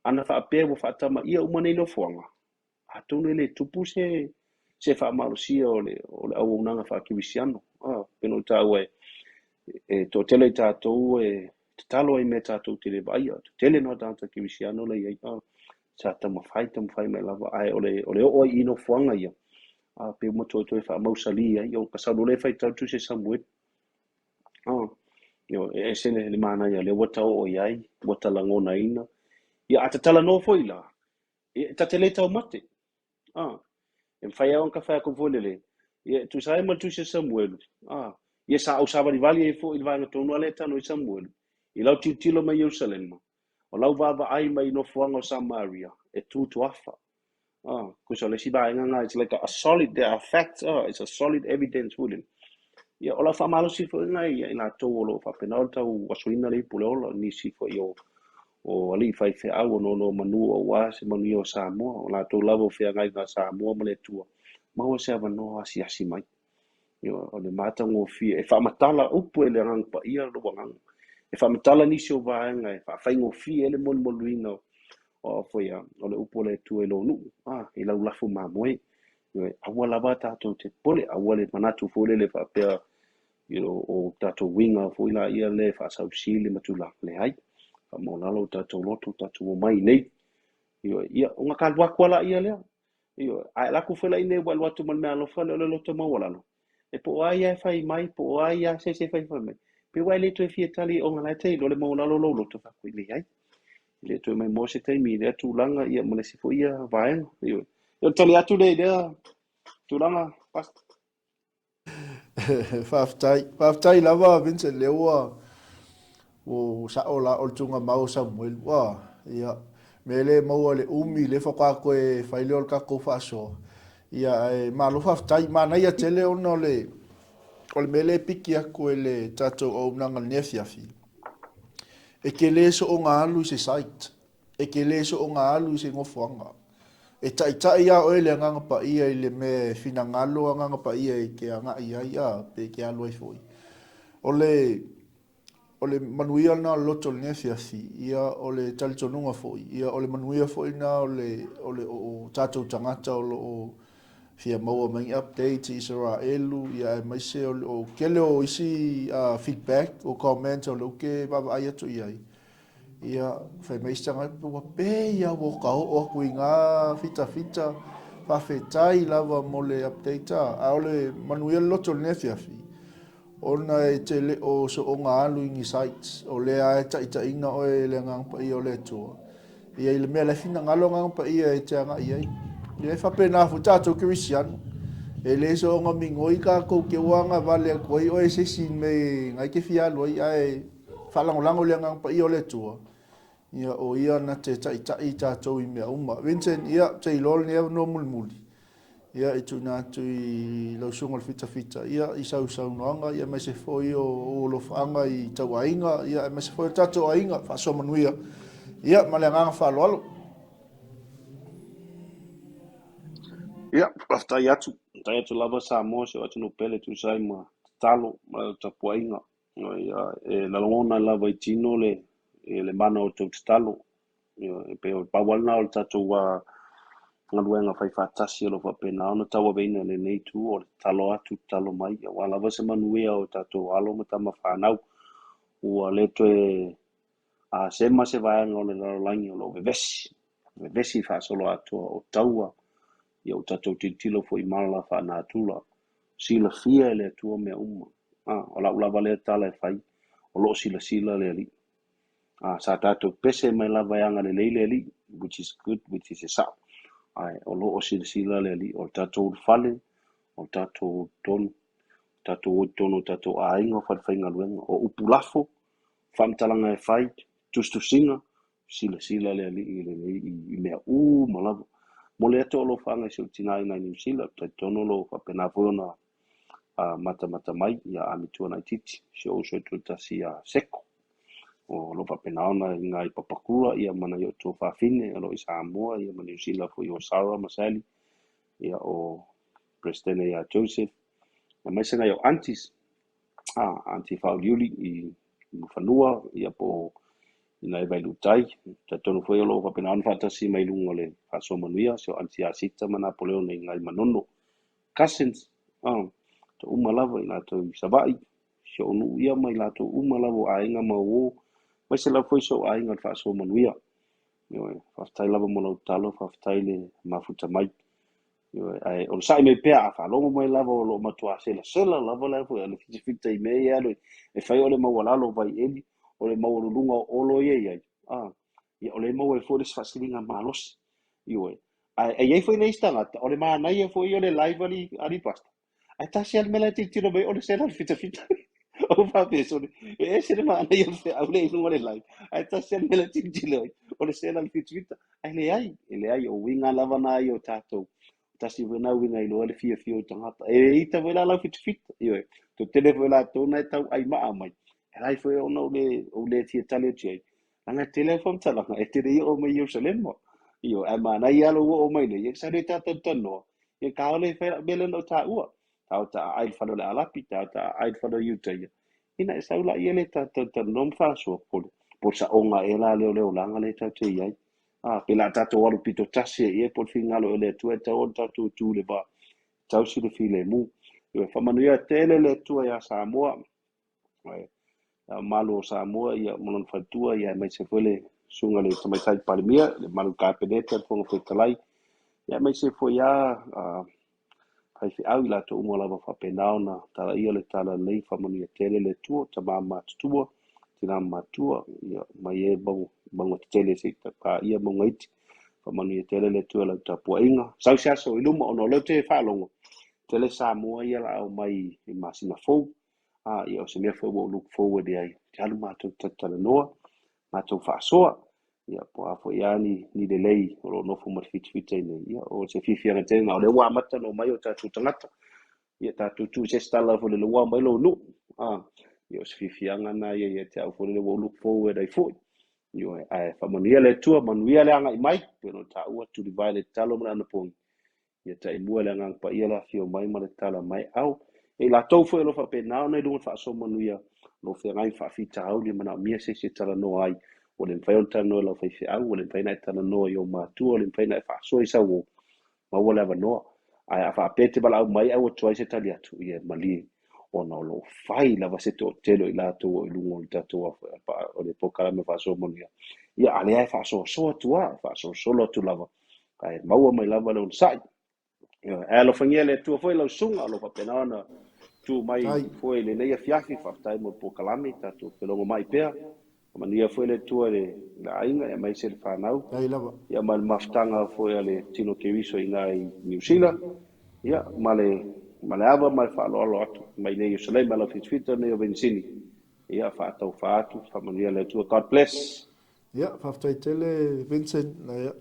ana faapea ua faatamaia uma nei nofoaga, atonu e le tupu se faamalosia o le auaunaga faakerisiano. A pe ona taua e toatele i tatou e tatalo ai mea tatou te le vaaia. Tele na o tagata kerisiano la i ai, a sa taumafai taumafai mai lava, ae o le oo ai i nofoaga ia, a pe uma toe faamausali ai, o ka sau loa le faitau Tusi a Samuelu. A io e ese le manaia lea ua ta oo i ai, ua ta lagonaina. Ia a tatalanoa foi la, e ta te le taumate. A e mafai lava ona ta fai atu foi lele, ia tusa ai ma le Tusi a Samuelu, a ia sa ou savalivali ai foi i le vaega tonu lea e talanoa ai Samuelu, i lau tilotilo mai Ierusalema, o lau vaavaai mai i nofoaga o Samaria, e tu tuafa. Ah, tusa o le isi vaega lena, it's like a solid, there are facts, it's a solid evidence foi lele. Ia, o lau faamalosi foi lena ia i latou o lo o faapena ona tau asoina le ipu o le ola, nisi foi o alii faifeau o nonomanu aua se manuia o Samoa, o latou lava o feagaiga a Samoa ma le Atua, maua se avanoa asiasi mai. Ia, o le matagofie, e faamatala upu e le Agaga Paia lou agaga. E faamatala nisi o vaega e faafaigofie ai le molimoluina o foi o le upu o le Atua i lou nuu, i lau lafu mamoe. Aua lava tatou te popole, aua le manatu foi lele faapea o tatou uiga foi la ia le faasausili ma tulaga. Leai, faamaualalo o tatou loto, tatou omai nei. Ia, ona ta alu atu lava ia lea. Ae alu atu foi la i inei ua alu atu ma le mea alofa lea o le loto maualalo. E po o ai e fai mai, po o ai a se fai fai mai. Pe ua e le toe fia tali ona la e te iloa le maualalo o lou loto, faapea leai. E le toe maimoa se taimi i lea tulaga ia ma le isi foi ia vaega. Ioe. O le tali atu lea i lea tulaga, Pastor. Faafetai. Faafetai lava Vincent lea ua ua sao la o le tuugamau o Samuelu. Ua, ia, mea lea e maua le umi lea faatoa toe fai lea o le tatou faasoa. Ia, ae malo faafetai. Manaia tele ona o le mea lea e piki atu e le tatou auaunaga i lenei afiafi. E te le soona alu i se site. E te le soona alu i se nofoaga. E taitai lava oe le Agaga Paia i le mea e finagalo Agaga Paia e te agai ai, a, pe te alu ai foi. O le manuia lena o le loto o lenei afiafi, ia, o le talitonuga foi, ia, o le manuia foi lena o le o tatou tagata o lo o fia maua mai ni updates i Isaraelu, ia, aemaise o le o tele o isi feedback o comments o lea ou te vaavaai atu i ai. Ia, fai mai isi tagata, ua pei lava ua ta oo atu i ngā fitafita, faafetai lava mo le update a. A o le manuia le loto o lenei afiafi, ona e te le o soona alu i ni sites, o lea e taitaiina oe e le Agaga Paia o le Atua. Ia i le mea la e finagalo Agaga Paia e te agai ai. Ia e faapena foi tatou kerisiano. E le soona migoi tatou te ua agavale atu ai oe se isi mea nai te fia alu ai, ae faalagolago i le Agaga Paia o le Atua. Ia o ia na te taitai i tatou i mea uma. Vincent, ia, te iloa lenei avanoa mulimuli. Ia, i tuuina atu i lau susuga o le fitafita, ia, i sau saunoaga, ia, aemaise foi o ou alofaaga i tauaiga, ia, aemaise foi o tatou aiga, faasoa manuia. Ia, ma le agaga faaaloalo. Ia, faafetai atu. Faafetai atu lava Samoa si o atunuu pele tusa ai ma tatalo ma le tapuaiga. Ia, e lalagona lava i tino le mana o tou tatalo. Ia, e pei o pau lava lena o le tatou galuega faifaatasi o lo o faapena ona tauaveina i lenei itu o le tatalo atu, tatalo mai, aua lava se manuia o tatou alo ma tama fanau. Ua le toe sema se vaega o le lalolagi o lo o vevesi, vevesi faasoloatoa o taua, ia o tatou tilotilo foi i mala faanatura. Silafia e le Atua mea uma. Ah, o lau lava lea tala e fai, o lo o silasila le Alii. Ah, sa tatou pese mai lava e agalelei le Alii, which is good, which is e sao. Ae o lo o silasila le Alii, o le tatou ulufale, O tatou o totonu, tatou o i totonu o tatou aiga, o falefaigaluega, o upu lafo, faamatalaga e fai, tusitusiga, silasila le Alii lelei i mea uma lava. Momoli atu alofaaga i si ou tina i ina i Niu Sila, ou te talitonu o lo o faapena foi ona matamata mai ia Amitua Naititi, si ou uso e toatasi ia Seko. O lo o faapena ona i ina i Papakura ia ma nai ou tuafafine o lo o i Samoa ia ma Niu Sila foi o Sarah ma Sally, ia o Peresetene ia Joseph, aemaise nai ou aunties, auntie Faauliuli i Mulifanua ia po o i nai Vailuutai. Talitonu foi o lo o faapena ona faatasi mai i luga o le faasoa manuia si ou auntie ia Sita ma Napoleone i nai Manono cousins, to uma lava i latou i Savaii, si ou nuu ia ma i latou uma lava o aiga ma uo, aemaise lava foi si ou aiga o le faasoa manuia. Ioe, faafetai lava mo lau tatalo, faafetai le mafuta mai. Ioe, ae onosai mai pea, a faalogo mai lava o lo o matua selasela lava le foi le fitafita i mea ia alu e fai o le maualalo o vaieli, o le maualuluga o olo ia i ai. Ia o lea e maua ai foi le isi faasiliga malosi. Ioe, ae i ai foi le isi tagata, o le manaia foi ia o le live a le pastor. Ae tasi lava le mea la e tilotilo mai o le sela o le fitafita. Ou faapea, sole, e ese le manaia o le feau lea i luga o le live, ae tasi lava le mea la e tilotilo ai, o le sela o le fitafita. Ae leai, e leai, o uiga lava na ia o tatou. Tasi foi na uiga e iloa ai le fiafia o tagata. E ita foi la lau fitafita, ioe. Toatele foi latou na e tau ai maa mai. E ala ai foi ona ou le fia tali atu i ai. Leaga e tele au faamatalaga, e te le i oo mai i Ierusalema. Ioe, ae manaia lava lou oo mai nei, ia sa le tatou talanoa, ia kāore e fai lau mea lea na ou taua. Ta o ta aai i le fale o le Arapi, ta o ta aai i le fale o Iutaia. Ina e sau laia lea tatou talanoa ma faasoa, po o le saoga ea la lea o le olaga lea tatou te i ai. Pe la tatou alu pito tasi ai ea po o le finagalo ea o le Atua e tatau ona tatou tu i le va, tausi le filemu. Ioe, faamanuia tele le Atua ia Samoa. Le mamalu o Samoa ia ma lona faletua ia aemaise foi le susuga i le Tamaitai Palemia, le mamalu o le Kapeneta, le Fofoga Fetalai, ia aemaise foi lava faifeau i latou uma lava faapena ona talaia le tala lelei, faamanuia tele le Atua, tama matutua, tina matua, ia mai e mauga tetele seia paia mauga iti. Faamanuia tele le Atua i lau tapuaiga. Sau se aso i luma ona o lea ou te faalogo, tele Samoa ia o le a omai i masina fou. Ia o se mea foi ua ou look forward i ai, te alu matou talatalanoa, matou faasoa, ia po o a foi lava ni lelei o lo o nofo ma le fitafita i inei, ia o se fiafiaga tele lena. O lea ua amata ona omai o tatou tagata, ia tatou tuu i se isi tala foi lele ua aumai lou nuu, ia o se fiafiaga lena ia ia te au foi lele ua ou look forward ai foi. Ioe, ae faamanuia le Atua, manuia le agai mai, pei ona taua, tulivae le tatalo ma le anapogi, Ia taimua le Agaga Paia le afio mai ma le tala mai au. E i latou foi o lo o faapena ona i luga o le faasoa manuia, o lo o feagai ma faafitauli e manaomia se isi e talanoa ai. Ua le mafai ona talanoa i lau faifeau, ua le mafai ona e talanoa i ou matua, ua le mafai ona e faasoa i sau uo, maua le avanoa. Ae a faapea e te valaau mai ae ua tuai se tali atu, ia e malie, ona o lo o fai lava se toatele o i latou o i luga o le tatou o le polokalame faasoa manuia. Ia, a lea e faasoasoa atu lava, e faasolosolo atu lava ae maua mai lava le onosai. Ae alofagia le Atua foi lau susuga o lo o faapena ona tu mai foi i lenei afiafi, faafetai mo le polokalame, tatou felogomai pea. Faamanuia foi le Atua i le aiga aemaise le fanau. Ia ma le mafutaga foi a le Tino Keriso i ina i Niu Sila. Ia ma le ma le ava ma le faaaloalo atu mai nei Ierusalema lau fitafita nei o Venisini. Ia faataufa atu, faamanuia le Atua. God bless. Ia, faafetai tele Vincent,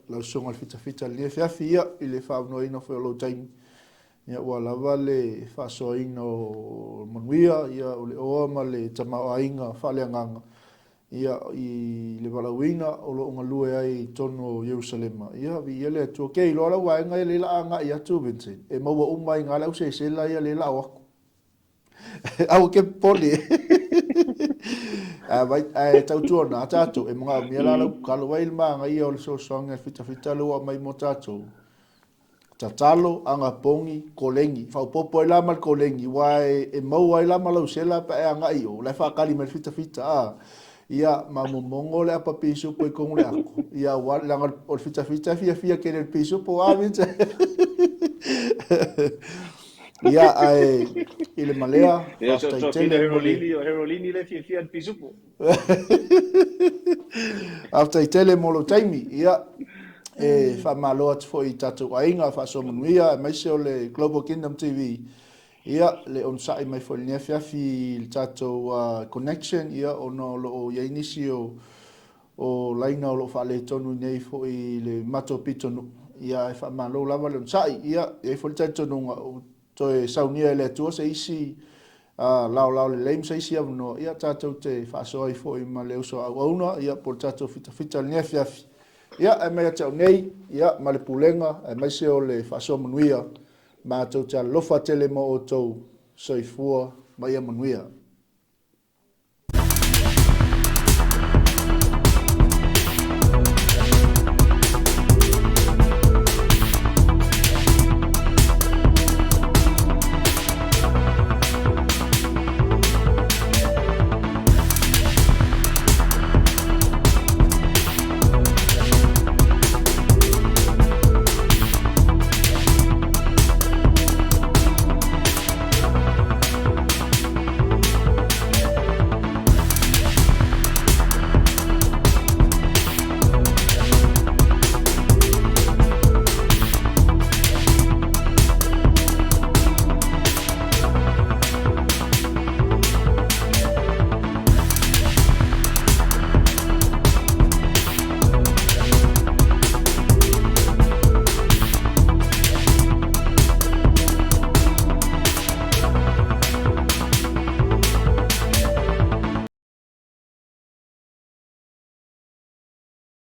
lau susuga i le fitafita i lenei afiafi, ia, i le faaavanoaina foi o lou taimi, ia, ua lava le faasoaina o manuia, ia, o le oa ma le tamaoaiga faaleagaga, ia, i le valaauina o lo o galue ai i totonu o Ierusalema. Ia, viia le Atua. Ke iloa lau vaega ia lea la a agai atu Vincent, e maua uma ai i ina le au sesela ia lea la a o atu. Aua ke popole. Ae vai, ae tautuana a tatou, e manaomia la lau tatalo. Vai le manaia o le fesoasoani a le fitafita lea ua aumai mo tatou. Tatalo, anapogi, koleni. Faaopoopo ai la ma le koleni, aua e maua ai la ma lau sela pe a e agai i o, la e faatali mai le fitafita, a. Ia, ma momono le apa pisupo i totonu o le ato. Ia, aua, leaga o le fitafita e fiafia tele i le pisupo, a Vince? Ia, ae i le malea, Ia, so, faafetai so, tele fina mo le... Herolini, o Herolini le fiafia i le pisupo. Faafetai tele mo lou taimi. Ia, E faamalo atu foi i tatou aiga faasoa manuia aemaise o le Global Kingdom TV, ia, le onosai mai foi i lenei afiafi i le tatou connection, ia, ona o lo o i ai nisi o o laina o lo o faaletonu i inei foi i le matou pitonuu, ia, ae faamalo lava le onosai. Ia, e i ai foi le talitonuga ua toe saunia e le Atua se isi laolao lelei ma se isi avanoa, ia, tatou te faasoa ai foi ma le uso a auauna, ia, po o le tatou fitafita i lenei afiafi. Ia, ae mai ia te au nei, ia, ma le pulega aemaise o le faasoa manuia, matou te alolofa tele ma outou. Soifua ma ia manuia.